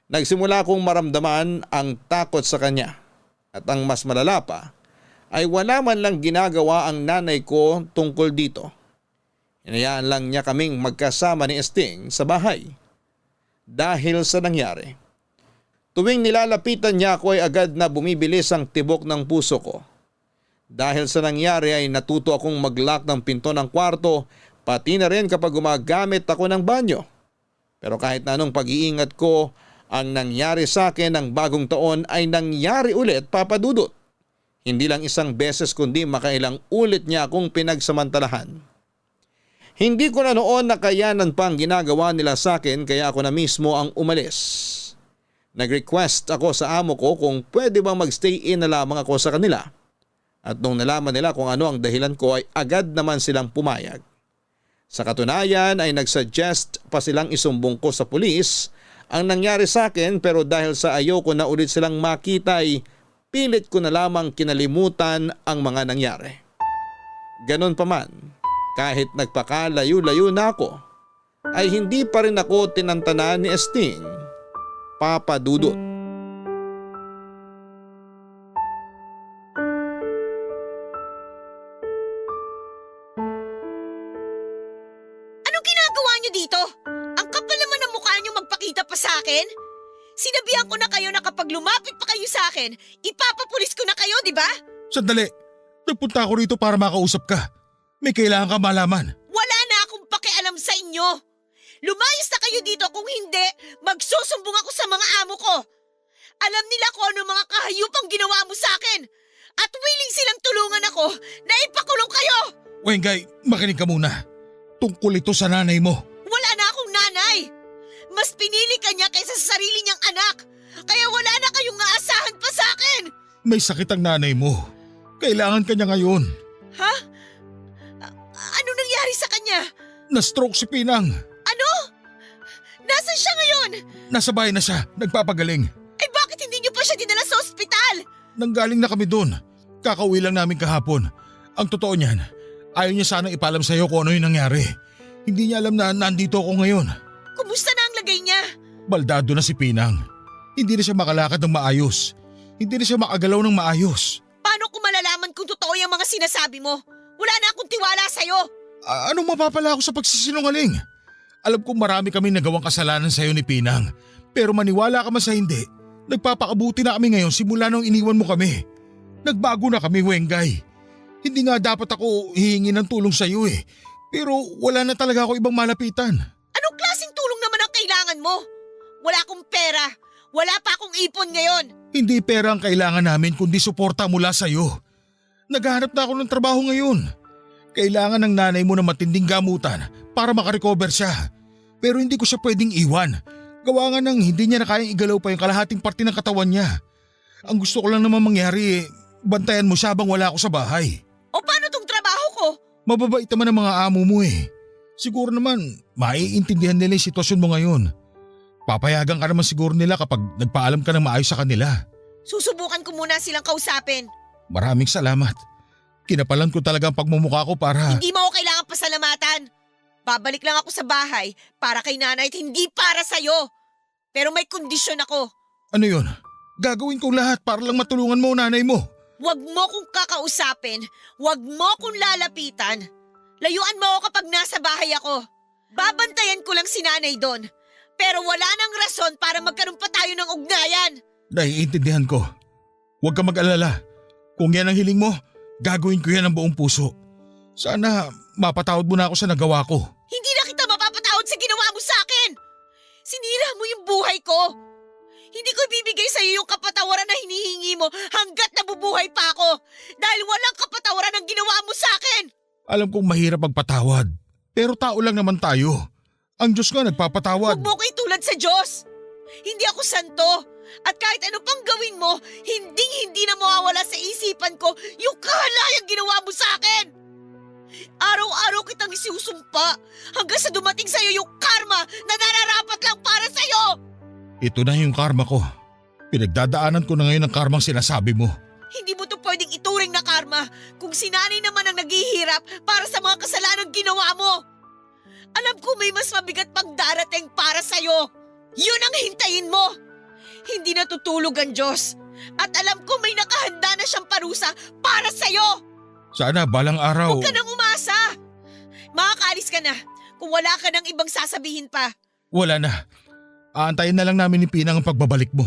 Nagsimula akong maramdaman ang takot sa kanya at ang mas malala pa ay wala man lang ginagawa ang nanay ko tungkol dito. Hinayaan lang niya kaming magkasama ni Esting sa bahay. Dahil sa nangyari, tuwing nilalapitan niya ako ay agad na bumibilis ang tibok ng puso ko. Dahil sa nangyari ay natuto akong mag-lock ng pinto ng kwarto pati na rin kapag gumagamit ako ng banyo. Pero kahit na anong pag-iingat ko, ang nangyari sa akin ng bagong taon ay nangyari ulit, Papadudot. Hindi lang isang beses kundi makailang ulit niya akong pinagsamantalahan. Hindi ko na noon nakayanan pa ang ginagawa nila sa akin kaya ako na mismo ang umalis. Nag-request ako sa amo ko kung pwede bang magstay in na lamang ako sa kanila. At nung nalaman nila kung ano ang dahilan ko ay agad naman silang pumayag. Sa katunayan ay nagsuggest pa silang isumbong ko sa pulis ang nangyari sa akin pero dahil sa ayoko na ulit silang makita ay pilit ko na lamang kinalimutan ang mga nangyari. Ganon pa man. Kahit nagpakalayo-layo na ako, ay hindi pa rin ako tinantanan ni Esting, Papadudot. Anong ginagawa niyo dito? Ang kapal naman ng mukha niyo magpakita pa sa akin. Sinabihan ko na kayo na kapag lumapit pa kayo sa akin, ipapapulis ko na kayo, di ba? Sandali, nagpunta ako rito para makausap ka. May kailangan ka malaman. Wala na akong pakialam sa inyo. Lumayas na kayo dito kung hindi, magsusumbong ako sa mga amo ko. Alam nila kung ano mga kahayupang ginawa mo sa akin. At willing silang tulungan ako na ipakulong kayo. Wengay, makinig ka muna. Tungkol ito sa nanay mo. Wala na akong nanay. Mas pinili ka niya kaysa sa sarili niyang anak. Kaya wala na kayong aasahan pa sa akin. May sakit ang nanay mo. Kailangan ka niya ngayon. Ha? Ano nangyari sa kanya? Na-stroke si Pinang. Ano? Nasaan siya ngayon? Nasa bahay na siya, nagpapagaling. Ay bakit hindi niyo pa siya dinala sa ospital? Nanggaling na kami doon. Kakauwi lang namin kahapon. Ang totoo niyan, ayaw niya sanang ipalam sa iyo kung ano yung nangyari. Hindi niya alam na nandito ako ngayon. Kumusta na ang lagay niya? Baldado na si Pinang. Hindi na siya makalakad ng maayos. Hindi na siya makagalaw ng maayos. Paano ko malalaman kung totoo yung mga sinasabi mo? Wala na akong tiwala sa'yo. Anong mapapala ako sa pagsisinungaling? Alam kong marami kami nagawang kasalanan sa'yo ni Pinang. Pero maniwala ka man sa hindi, nagpapakabuti na kami ngayon simula nung iniwan mo kami. Nagbago na kami, Wengay. Hindi nga dapat ako hihingi ng tulong sa'yo eh. Pero wala na talaga ako ibang malapitan. Anong klaseng tulong naman ang kailangan mo? Wala akong pera. Wala pa akong ipon ngayon. Hindi pera ang kailangan namin kundi suporta mula sa'yo. Naghahanap na ako ng trabaho ngayon. Kailangan ng nanay mo na matinding gamutan para makarecover siya. Pero hindi ko siya pwedeng iwan. Gawa nga ng hindi niya na kayang igalaw pa yung kalahating parte ng katawan niya. Ang gusto ko lang naman mangyari, bantayan mo siya habang wala ako sa bahay. O paano tong trabaho ko? Mababait naman ang mga amo mo eh. Siguro naman, maiintindihan nila yung sitwasyon mo ngayon. Papayagan ka naman siguro nila kapag nagpaalam ka ng maayos sa kanila. Susubukan ko muna silang kausapin. Maraming salamat. Kinapalan ko talaga ang pagmumukha ko para… Hindi mo ako kailangan pasalamatan. Babalik lang ako sa bahay para kay nanay at hindi para sa'yo. Pero may kondisyon ako. Ano yun? Gagawin ko lahat para lang matulungan mo nanay mo. Huwag mo kong kakausapin. Huwag mo kong lalapitan. Layuan mo ako kapag nasa bahay ako. Babantayan ko lang si nanay doon. Pero wala nang rason para magkaroon pa tayo ng ugnayan. Naiintindihan ko. Huwag ka mag-alala. Kung yan ang hiling mo, gagawin ko yan ng buong puso. Sana mapatawad mo na ako sa nagawa ko. Hindi na kita mapapatawad sa ginawa mo sa akin. Sinira mo yung buhay ko. Hindi ko ibibigay sa iyo yung kapatawaran na hinihingi mo hanggat nabubuhay pa ako. Dahil walang kapatawaran ang ginawa mo sa akin. Alam kong mahirap magpatawad. Pero tao lang naman tayo. Ang Diyos nga nagpapatawad. Huwag mo ko itulad sa Diyos. Hindi ako santo. At kahit ano pang gawin mo, hindi na mawawala sa isipan ko yung kahalayang ginawa mo sa akin. Araw-araw kitang isusumpa hanggang sa dumating sa'yo yung karma na nararapat lang para sa'yo. Ito na yung karma ko. Pinagdadaanan ko na ngayon ang karmang sinasabi mo. Hindi mo to pwedeng ituring na karma kung si nanay naman ang naghihirap para sa mga kasalanang ginawa mo. Alam ko may mas mabigat pang darating para sa'yo. Yun ang hintayin mo. Hindi natutulog ang Diyos. At alam ko may nakahanda na siyang parusa para sa'yo. Sana balang araw… Huwag ka nang umasa. Makakaalis ka na kung wala ka nang ibang sasabihin pa. Wala na. Aantayin na lang namin ni Pinang ang pagbabalik mo.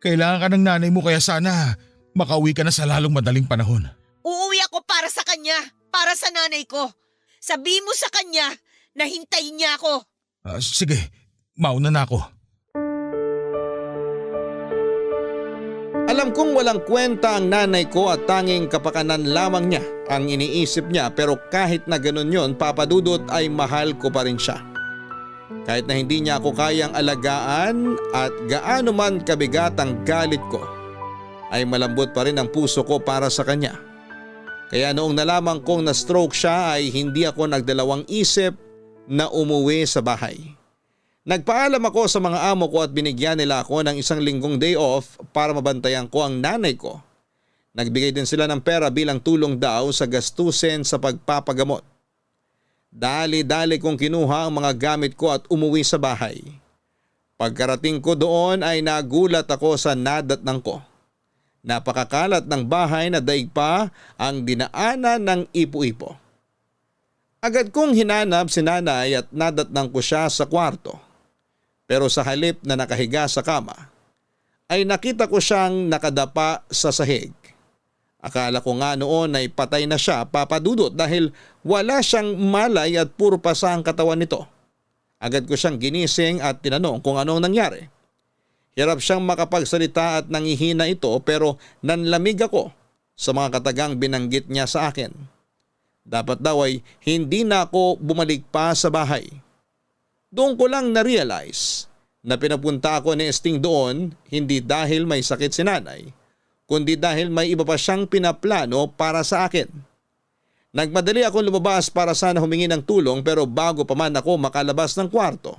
Kailangan ka ng nanay mo kaya sana makauwi ka na sa lalong madaling panahon. Uuwi ako para sa kanya, para sa nanay ko. Sabihin mo sa kanya na hintayin niya ako. Sige, mauna na ako. Alam kong walang kwenta ang nanay ko at tanging kapakanan lamang niya ang iniisip niya, pero kahit na ganun yon, Papa Dudut, ay mahal ko pa rin siya. Kahit na hindi niya ako kayang alagaan at gaano man kabigat ang galit ko, ay malambot pa rin ang puso ko para sa kanya. Kaya noong nalaman kong na-stroke siya ay hindi ako nagdalawang isip na umuwi sa bahay. Nagpaalam ako sa mga amo ko at binigyan nila ako ng 1 linggong day off para mabantayan ko ang nanay ko. Nagbigay din sila ng pera bilang tulong daw sa gastusin sa pagpapagamot. Dali-dali kong kinuha ang mga gamit ko at umuwi sa bahay. Pagkarating ko doon ay nagulat ako sa nadatnang ko. Napakakalat ng bahay na daig pa ang dinaanan ng ipo-ipo. Agad kong hinanap si nanay at nadatnang ko siya sa kwarto. Pero sa halip na nakahiga sa kama, ay nakita ko siyang nakadapa sa sahig. Akala ko nga noon ay patay na siya, Papa Dudut, dahil wala siyang malay at puro pasa ang katawan nito. Agad ko siyang ginising at tinanong kung anong nangyari. Hirap siyang makapagsalita at nangihina ito, pero nanlamig ako sa mga katagang binanggit niya sa akin. Dapat daw ay hindi na ako bumalik pa sa bahay. Doon ko lang na-realize na pinapunta ako ni Esting doon hindi dahil may sakit si nanay, kundi dahil may iba pa siyang pinaplano para sa akin. Nagmadali akong lumabas para sana humingi ng tulong, pero bago pa man ako makalabas ng kwarto,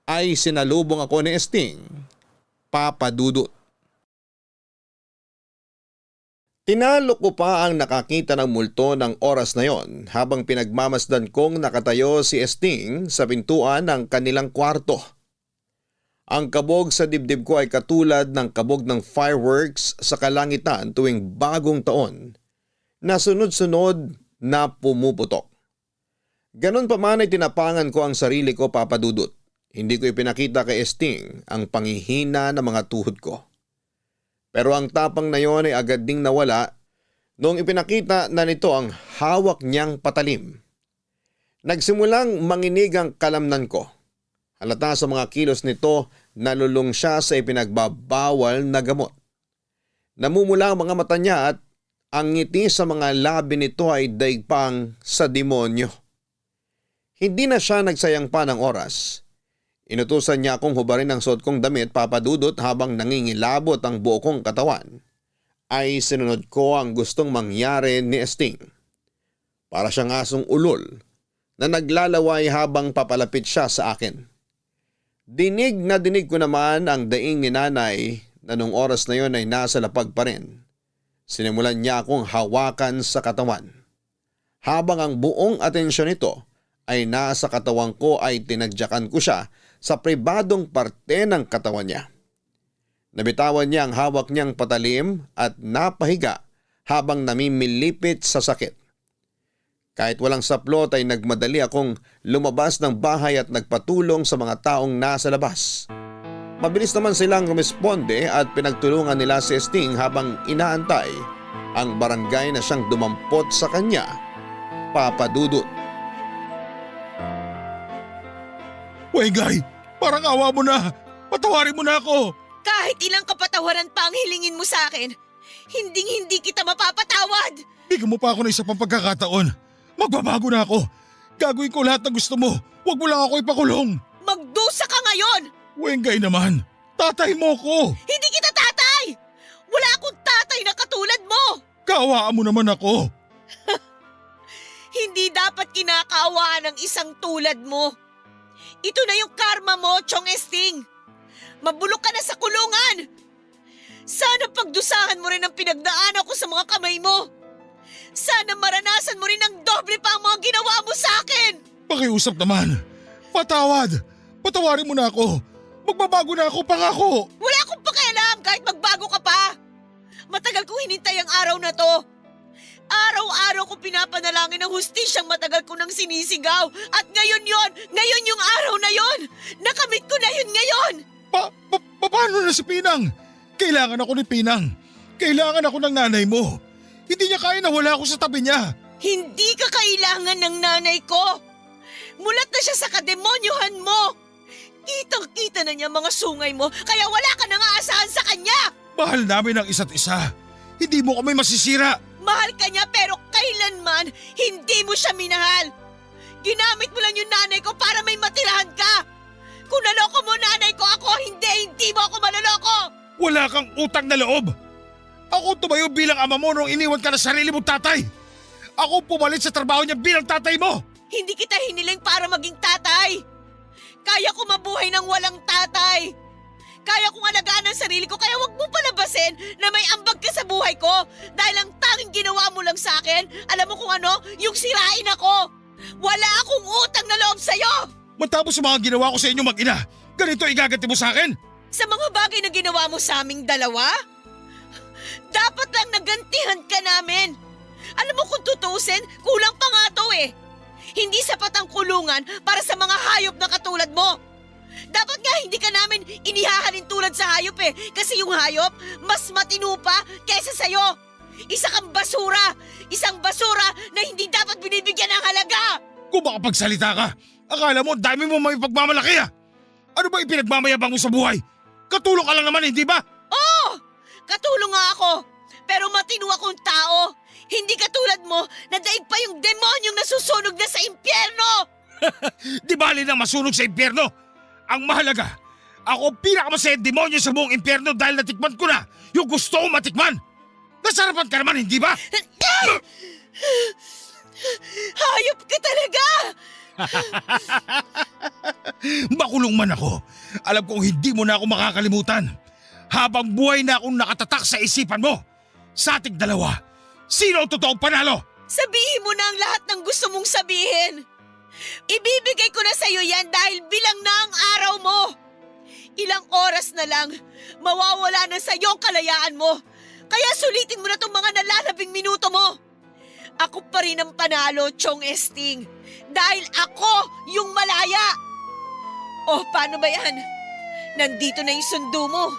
ay sinalubong ako ni Esting, Papa Dudut. Tinalo ko pa ang nakakita ng multo ng oras na yon habang pinagmamasdan kong nakatayo si Esting sa pintuan ng kanilang kwarto. Ang kabog sa dibdib ko ay katulad ng kabog ng fireworks sa kalangitan tuwing bagong taon na sunod-sunod na pumuputok. Ganon pa man ay tinapangan ko ang sarili ko, Papa Dudut. Hindi ko ipinakita kay Esting ang panghihina ng mga tuhod ko. Pero ang tapang na yon ay agad ding nawala noong ipinakita na nito ang hawak niyang patalim. Nagsimulang manginig ang kalamnan ko. Halata sa mga kilos nito, nalulung siya sa ipinagbabawal na gamot. Namumula ang mga mata niya at ang ngiti sa mga labi nito ay daigpang sa demonyo. Hindi na siya nagsayang pa ng oras. Inutusan niya akong hubarin ang suot kong damit, Papa Dudut, habang nangingilabot ang buo kong katawan. Ay sinunod ko ang gustong mangyari ni Esting. Para siyang asong ulol na naglalaway habang papalapit siya sa akin. Dinig na dinig ko naman ang daing ni nanay na nung oras na yon ay nasa lapag pa rin. Sinimulan niya akong hawakan sa katawan. Habang ang buong atensyon nito ay nasa katawan ko ay tinadyakan ko siya sa pribadong parte ng katawan niya. Nabitawan niya ang hawak niyang patalim at napahiga habang namimilipit sa sakit. Kahit walang saplot ay nagmadali akong lumabas ng bahay at nagpatulong sa mga taong nasa labas. Mabilis naman silang rumisponde at pinagtulungan nila si Esting habang inaantay ang barangay na siyang dumampot sa kanya, Papa Dudut. Wengay, parang awa mo na. Patawarin mo na ako. Kahit ilang kapatawaran pa ang hilingin mo sa akin, hindi kita mapapatawad. Bigyan mo pa ako ng isa pang pagkakataon. Magbabago na ako. Gagawin ko lahat ng gusto mo. Huwag mo lang ako ipakulong. Magdusa ka ngayon! Wengay naman, tatay mo ko. Hindi kita tatay! Wala akong tatay na katulad mo! Kaawaan mo naman ako. Hindi dapat kinakaawaan ng isang tulad mo. Ito na yung karma mo, Chong Esting. Mabulok ka na sa kulungan. Sana pagdusahan mo rin ang pinagdaanan ko sa mga kamay mo. Sana maranasan mo rin ang doble pa ang mga ginawa mo sa akin. Pakiusap naman. Patawad. Patawarin mo na ako. Magbabago na ako, pangako. Wala akong pakialam kahit magbago ka pa. Matagal kong hinintay ang araw na to. Araw-araw ko pinapanalangin ang hustisyang matagal ko nang sinisigaw. At ngayon yung araw na yon. Nakamit ko na yun ngayon. Paano na si Pinang? Kailangan ako ni Pinang. Kailangan ako ng nanay mo. Hindi niya kaya na wala ako sa tabi niya. Hindi ka kailangan ng nanay ko. Mulat na siya sa kademonyohan mo. Kitang-kita na niya mga sungay mo, kaya wala ka nang aasahan sa kanya. Mahal namin ang isa't isa. Hindi mo kami masisira. Mahal ka niya pero kailanman hindi mo siya minahal. Ginamit mo lang yung nanay ko para may matirahan ka. Kung naloko mo nanay ko ako, hindi mo ako maloloko. Wala kang utang na loob. Ako tumayo bilang ama mo nung iniwan ka na sarili mong tatay. Ako pumalit sa trabaho niya bilang tatay mo. Hindi kita hiniling para maging tatay. Kaya ko mabuhay ng walang tatay. Kaya kong alagaan ang sarili ko, kaya wag mo palabasin na may ambag ka sa buhay ko. Dahil ang tanging ginawa mo lang sa akin, alam mo kung ano? Yung sirain ako. Wala akong utang na loob sa'yo. Matapos sa mga ginawa ko sa inyo mag-ina, ganito igaganti mo sa akin? Sa mga bagay na ginawa mo sa aming dalawa? Dapat lang nagantihan ka namin. Alam mo kung tutuusin, kulang pa nga to eh. Hindi sapat ang kulungan para sa mga hayop na katulad mo. Dapat nga hindi ka namin inihahalin tulad sa hayop eh. Kasi yung hayop, mas matino pa kaysa sa'yo. Isa kang basura. Isang basura na hindi dapat binibigyan ng halaga. Kung makapagsalita ka, akala mo dami mo may pagmamalaki ah. Ano ba ipinagmamayabang mo sa buhay? Katulong ka lang naman, hindi ba? Oo! Katulong nga ako. Pero matino akong tao. Hindi katulad mo na daig pa yung demonyong nasusunog na sa impyerno. Di bali na masunog sa impyerno. Ang mahalaga, ako pinakamasayang demonyo sa buong impyerno dahil natikman ko na yung gusto kong matikman. Nasarapan ka naman, hindi ba? Hayop ka talaga! Makulong man ako, alam kong hindi mo na ako makakalimutan. Habang buhay na akong nakatatak sa isipan mo. Sa ating dalawa, sino ang totoong panalo? Sabihin mo na ang lahat ng gusto mong sabihin. Ibibigay ko na sa'yo yan dahil bilang na ang araw mo. Ilang oras na lang, mawawala na sa'yo ang kalayaan mo. Kaya sulitin mo na itong mga nalalabing minuto mo. Ako pa rin ang panalo, Chong Esting. Dahil ako yung malaya. Oh, paano ba yan? Nandito na yung sundo mo.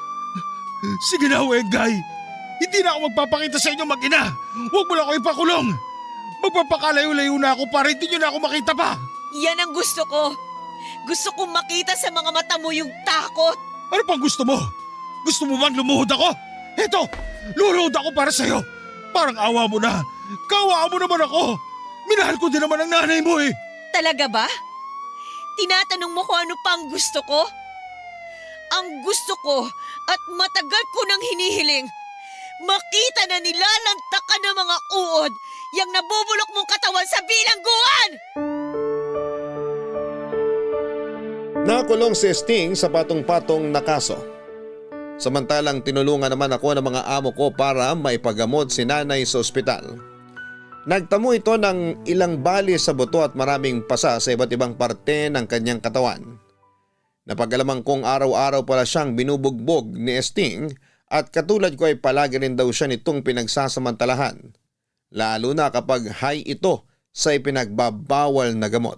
Sige na, Wengay. Hindi na ako magpapakita sa inyo mag-ina. Huwag mo lang ako ipakulong. Magpapakalayo-layo na ako para hindi nyo na ako makita pa. Yan ang gusto ko. Gusto kong makita sa mga mata mo yung takot. Ano pang gusto mo? Gusto mo bang lumuhod ako? Eto, luluhod ako para sa'yo. Parang awa mo na. Kaawaan mo naman ako. Minahal ko din naman ang nanay mo eh. Talaga ba? tinatanong mo kung ano pa ang gusto ko? Ang gusto ko at matagal ko nang hinihiling, makita na nilalantak ka ng mga uod yang nabubulok mong katawan sa bilangguan! Nakulong si Sting sa patong-patong na kaso. Samantalang tinulungan naman ako ng mga amo ko para maipagamot si nanay sa ospital. Nagtamo ito ng ilang bali sa buto at maraming pasa sa iba't ibang parte ng kanyang katawan. Napag-alaman kong araw-araw pala siyang binubugbog ni Sting at katulad ko ay palagi rin daw siya nitong pinagsasamantalahan. Lalo na kapag high ito sa ipinagbabawal na gamot.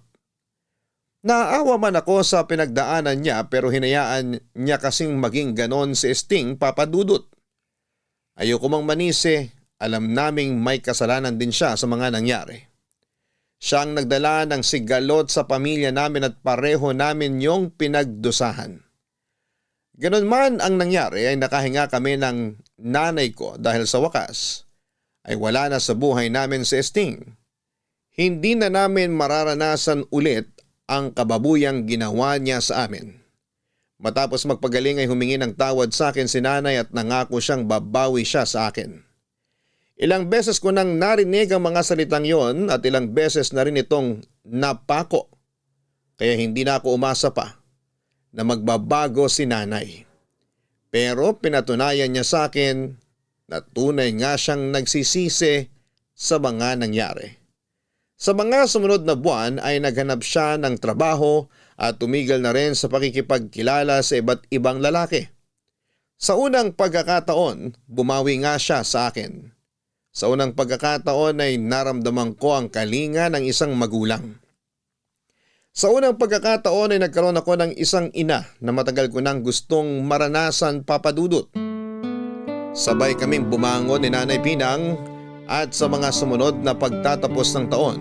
Naawa man ako sa pinagdaanan niya pero hinayaan niya kasing maging ganon si Sting, Papa Dudut. Ayoko mang manisi, alam naming may kasalanan din siya sa mga nangyari. Siya ang nagdala ng sigalot sa pamilya namin at pareho namin yung pinagdusahan. Ganon man ang nangyari ay nakahinga kami ng nanay ko dahil sa wakas ay wala na sa buhay namin si Sting. Hindi na namin mararanasan ulit ang kababuyang ginawa niya sa amin. Matapos magpagaling ay humingi ng tawad sa akin si nanay at nangako siyang babawi siya sa akin. Ilang beses ko nang narinig ang mga salitang yon at ilang beses na rin itong napako. Kaya hindi na ako umasa pa na magbabago si nanay. Pero pinatunayan niya sa akin na tunay nga siyang nagsisisi sa mga nangyari. Sa mga sumunod na buwan ay naghanap siya ng trabaho at tumigil na rin sa pakikipagkilala sa iba't ibang lalaki. Sa unang pagkakataon, bumawi nga siya sa akin. Sa unang pagkakataon ay naramdaman ko ang kalinga ng isang magulang. Sa unang pagkakataon ay nagkaroon ako ng isang ina na matagal ko nang gustong maranasan, Papa Dudut. Sabay kaming bumangon ni Nanay Pinang at sa mga sumunod na pagtatapos ng taon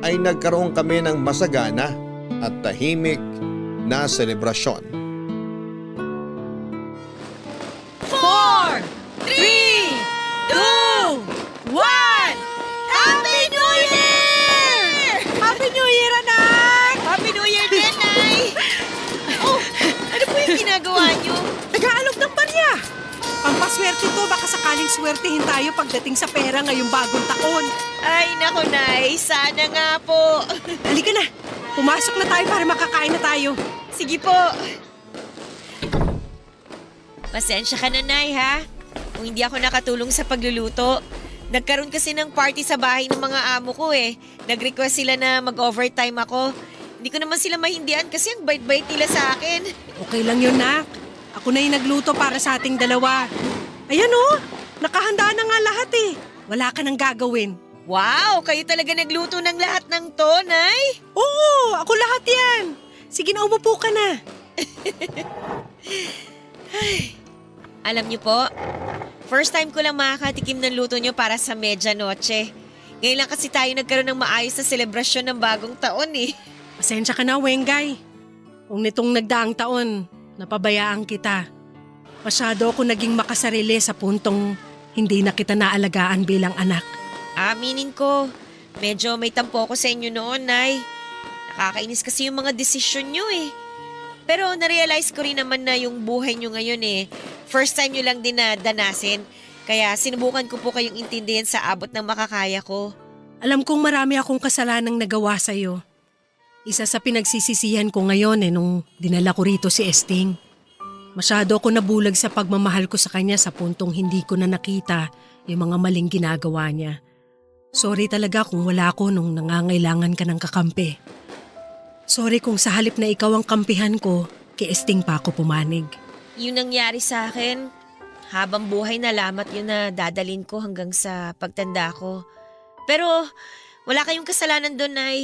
ay nagkaroon kami ng masagana at tahimik na selebrasyon. 4, 3, 2, 1! Happy New Year! Happy New Year, anak! Happy New Year din, Nay! Oh, ano po yung ginagawa niyo? Nag-aalok ng barya! Pampaswerte to, baka sakaling swertihin tayo pagdating sa pera ngayong bagong taon. Ay, nako, Nay. Sana nga po. Halika na, pumasok na tayo para makakain na tayo. Sige po. Pasensya ka na, Nay, ha? Kung hindi ako nakatulong sa pagluluto. Nagkaroon kasi ng party sa bahay ng mga amo ko eh. Nag-request sila na mag-overtime ako. Hindi ko naman sila mahindian kasi ang bait-bait nila sa akin. Okay lang yun, nak. Ako na yung nagluto para sa ating dalawa. Ayan oh, nakahanda na nga lahat eh. Wala ka nang gagawin. Wow, kayo talaga nagluto ng lahat ng to, Nay? Oo, ako lahat yan. Sige na, umupo ka na. Alam niyo po, first time ko lang makakatikim ng luto niyo para sa medianoche. Ngayon lang kasi tayo nagkaroon ng maayos na selebrasyon ng bagong taon eh. Pasensya ka na, Wengay. Kung nitong nagdaang taon, napabayaan kita. Masyado ako naging makasarili sa puntong hindi na kita naalagaan bilang anak. Aminin ko, medyo may tampo ko sa inyo noon, Nay. Nakakainis kasi yung mga desisyon niyo eh. Pero narealize ko rin naman na yung buhay niyo ngayon eh, first time niyo lang din na danasin. Kaya sinubukan ko po kayong intindihin sa abot ng makakaya ko. Alam kong marami akong kasalanang nagawa sa'yo. Isa sa pinagsisisihan ko ngayon nung dinala ko rito si Sting. Masyado ako nabulag sa pagmamahal ko sa kanya sa puntong hindi ko na nakita yung mga maling ginagawa niya. Sorry talaga kung wala ako nung nangangailangan ka ng kakampi. Sorry kung sa halip na ikaw ang kampihan ko, kay Sting pa ako pumanig. Yung nangyari sa akin, habang buhay na lamat yun na dadalin ko hanggang sa pagtanda ko. Pero wala kayong kasalanan doon, Nay.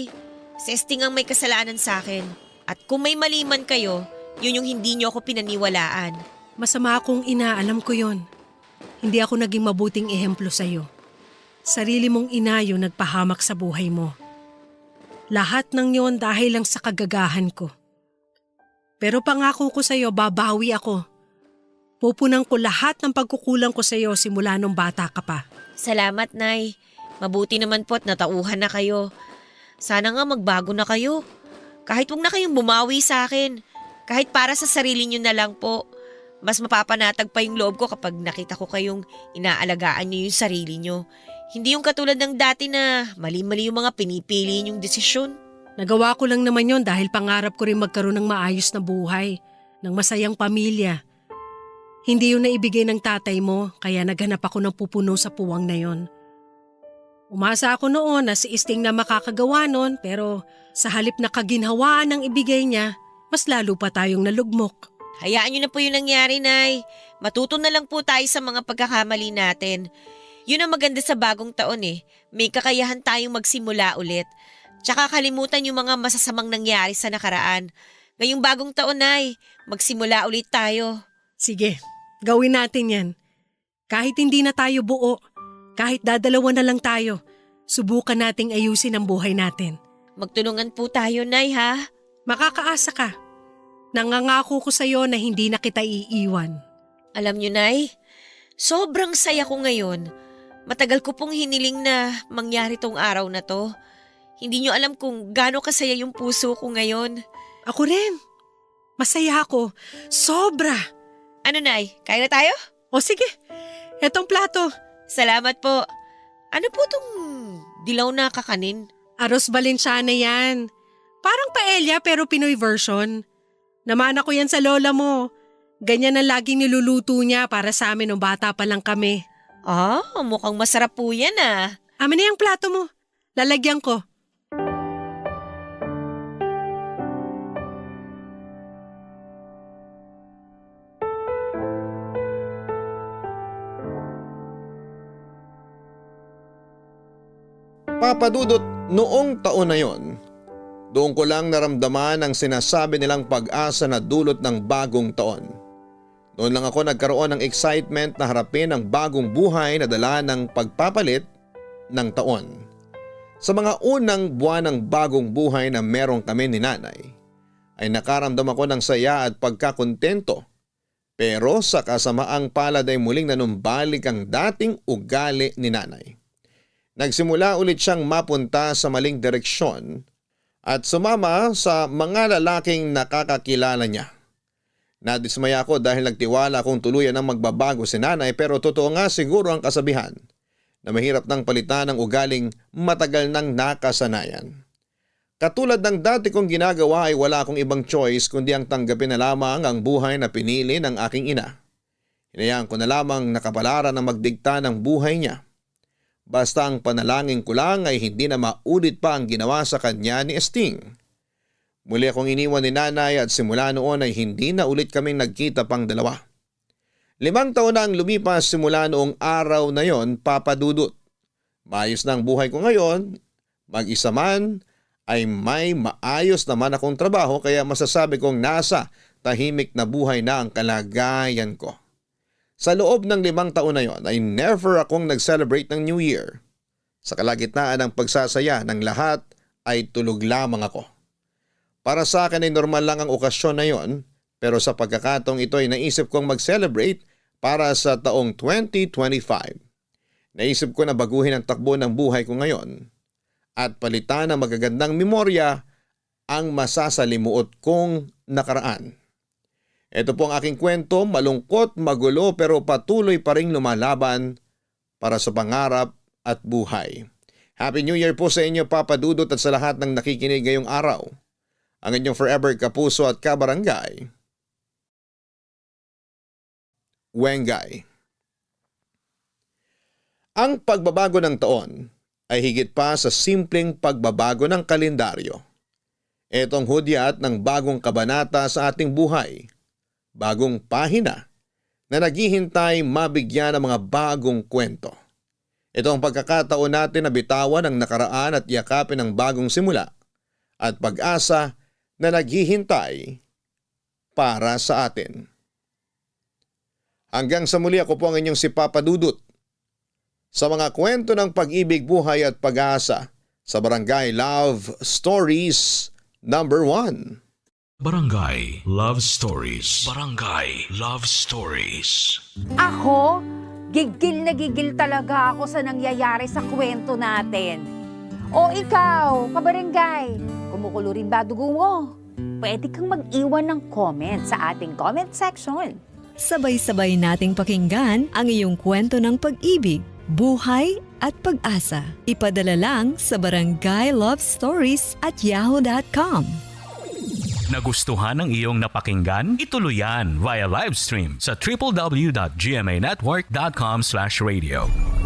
Si Sting ang may kasalanan sa akin. At kung may mali man kayo, yun yung hindi niyo ako pinaniwalaan. Masama akong ina, alam ko yon. Hindi ako naging mabuting ehemplo sa'yo. Sarili mong ina yung nagpahamak sa buhay mo. Lahat ng yon dahil lang sa kagagahan ko. Pero pangako ko sa'yo, babawi ako. Pupunan ko lahat ng pagkukulang ko sa'yo simula nung bata ka pa. Salamat, Nay. Mabuti naman po't natauhan na kayo. Sana nga magbago na kayo. Kahit wag na kayong bumawi sa akin. Kahit para sa sarili nyo na lang po. Mas mapapanatag pa yung loob ko kapag nakita ko kayong inaalagaan nyo yung sarili nyo. Hindi yung katulad ng dati na mali-mali yung mga pinipili nyong desisyon. Nagawa ko lang naman yon dahil pangarap ko rin magkaroon ng maayos na buhay, ng masayang pamilya. Hindi yun naibigay ng tatay mo, kaya naghanap ako ng pupuno sa puwang na yon. Umasa ako noon na si Sting na makakagawa nun, pero sa halip na kaginhawaan ng ibigay niya, mas lalo pa tayong nalugmok. Hayaan nyo na po yung nangyari, Nay. Matuto na lang po tayo sa mga pagkakamali natin. Yun ang maganda sa bagong taon eh. May kakayahan tayong magsimula ulit. Tsaka kalimutan yung mga masasamang nangyari sa nakaraan. Ngayong bagong taon, Nay, magsimula ulit tayo. Sige, gawin natin yan. Kahit hindi na tayo buo, kahit dadalawa na lang tayo, subukan nating ayusin ang buhay natin. Magtulungan po tayo, Nay, ha? Makakaasa ka. Nangangako ko sa'yo na hindi na kita iiwan. Alam nyo, Nay, sobrang saya ko ngayon. Matagal ko pong hiniling na mangyari tong araw na to. Hindi nyo alam kung gaano kasaya yung puso ko ngayon. Ako rin. Masaya ako. Sobra. Ano, Nay? Kaya na tayo? O sige, etong plato. Salamat po. Ano po tong dilaw na kakanin? Arroz Valenciana yan. Parang paella pero Pinoy version. Namana ko yan sa lola mo. Ganyan ang laging niluluto niya para sa amin nung bata pa lang kami. Ah, mukhang masarap po yan ah. Amin na yung plato mo. Lalagyan ko. Papadudot, noong taon na yon, doon ko lang naramdaman ang sinasabi nilang pag-asa na dulot ng bagong taon. Noon lang ako nagkaroon ng excitement na harapin ang bagong buhay na dala ng pagpapalit ng taon. Sa mga unang buwan ng bagong buhay na meron kami ni nanay, ay nakaramdam ako ng saya at pagkakontento. Pero sa kasamaang palad ay muling nanumbalik ang dating ugali ni nanay. Nagsimula ulit siyang mapunta sa maling direksyon at sumama sa mga lalaking nakakakilala niya. Nadismaya ako dahil nagtiwala akong tuluyan ang magbabago si nanay, pero totoo nga siguro ang kasabihan na mahirap nang palitan ang ugaling matagal nang nakasanayan. Katulad ng dati kong ginagawa ay wala akong ibang choice kundi ang tanggapin na lamang ang buhay na pinili ng aking ina. Hinayaan ko na lamang nakapalaran na magdikta ng buhay niya. Basta ang panalangin ko lang ay hindi na maulit pa ang ginawa sa kanya ni Sting. Muli akong iniwan ni nanay at simula noon ay hindi na ulit kaming nagkita pang dalawa. 5 taon na ang lumipas simula noong araw na yon, Papadudot. Maayos na ang buhay ko ngayon, mag-isa man ay may maayos naman akong trabaho kaya masasabi kong nasa tahimik na buhay na ang kalagayan ko. Sa loob ng 5 taon na yon ay never akong nag-celebrate ng New Year. Sa kalagitnaan ng pagsasaya ng lahat ay tulog lamang ako. Para sa akin ay normal lang ang okasyon na yon, pero sa pagkakataong ito ay naisip kong mag-celebrate para sa taong 2025. Naisip ko na baguhin ang takbo ng buhay ko ngayon at palitan ng magagandang memorya ang masasalimuot kong nakaraan. Ito po ang aking kwento, malungkot, magulo pero patuloy pa ring lumalaban para sa pangarap at buhay. Happy New Year po sa inyo, Papadudot, at sa lahat ng nakikinig ngayong araw. Ang inyong forever kapuso at kabarangay, Wengay. Ang pagbabago ng taon ay higit pa sa simpleng pagbabago ng kalendaryo. Itong hudyat ng bagong kabanata sa ating buhay. Bagong pahina na naghihintay mabigyan ng mga bagong kwento. Ito ang pagkakataon natin na bitawan ang nakaraan at yakapin ang bagong simula at pag-asa na naghihintay para sa atin. Hanggang sa muli, ako po ang inyong si Papadudot sa mga kwento ng pag-ibig, buhay at pag-asa sa Barangay Love Stories number 1. Barangay Love Stories. Barangay Love Stories. Ako, gigil na gigil talaga ako sa nangyayari sa kwento natin. O ikaw, kabarangay, kumukulo rin ba dugo mo? Pwede kang mag-iwan ng comment sa ating comment section. Sabay-sabay nating pakinggan ang iyong kwento ng pag-ibig, buhay at pag-asa. Ipadala lang sa barangaylovestories@yahoo.com. Nagustuhan ng iyong napakinggan? Ituloy yan via live stream sa www.gmanetwork.com/radio.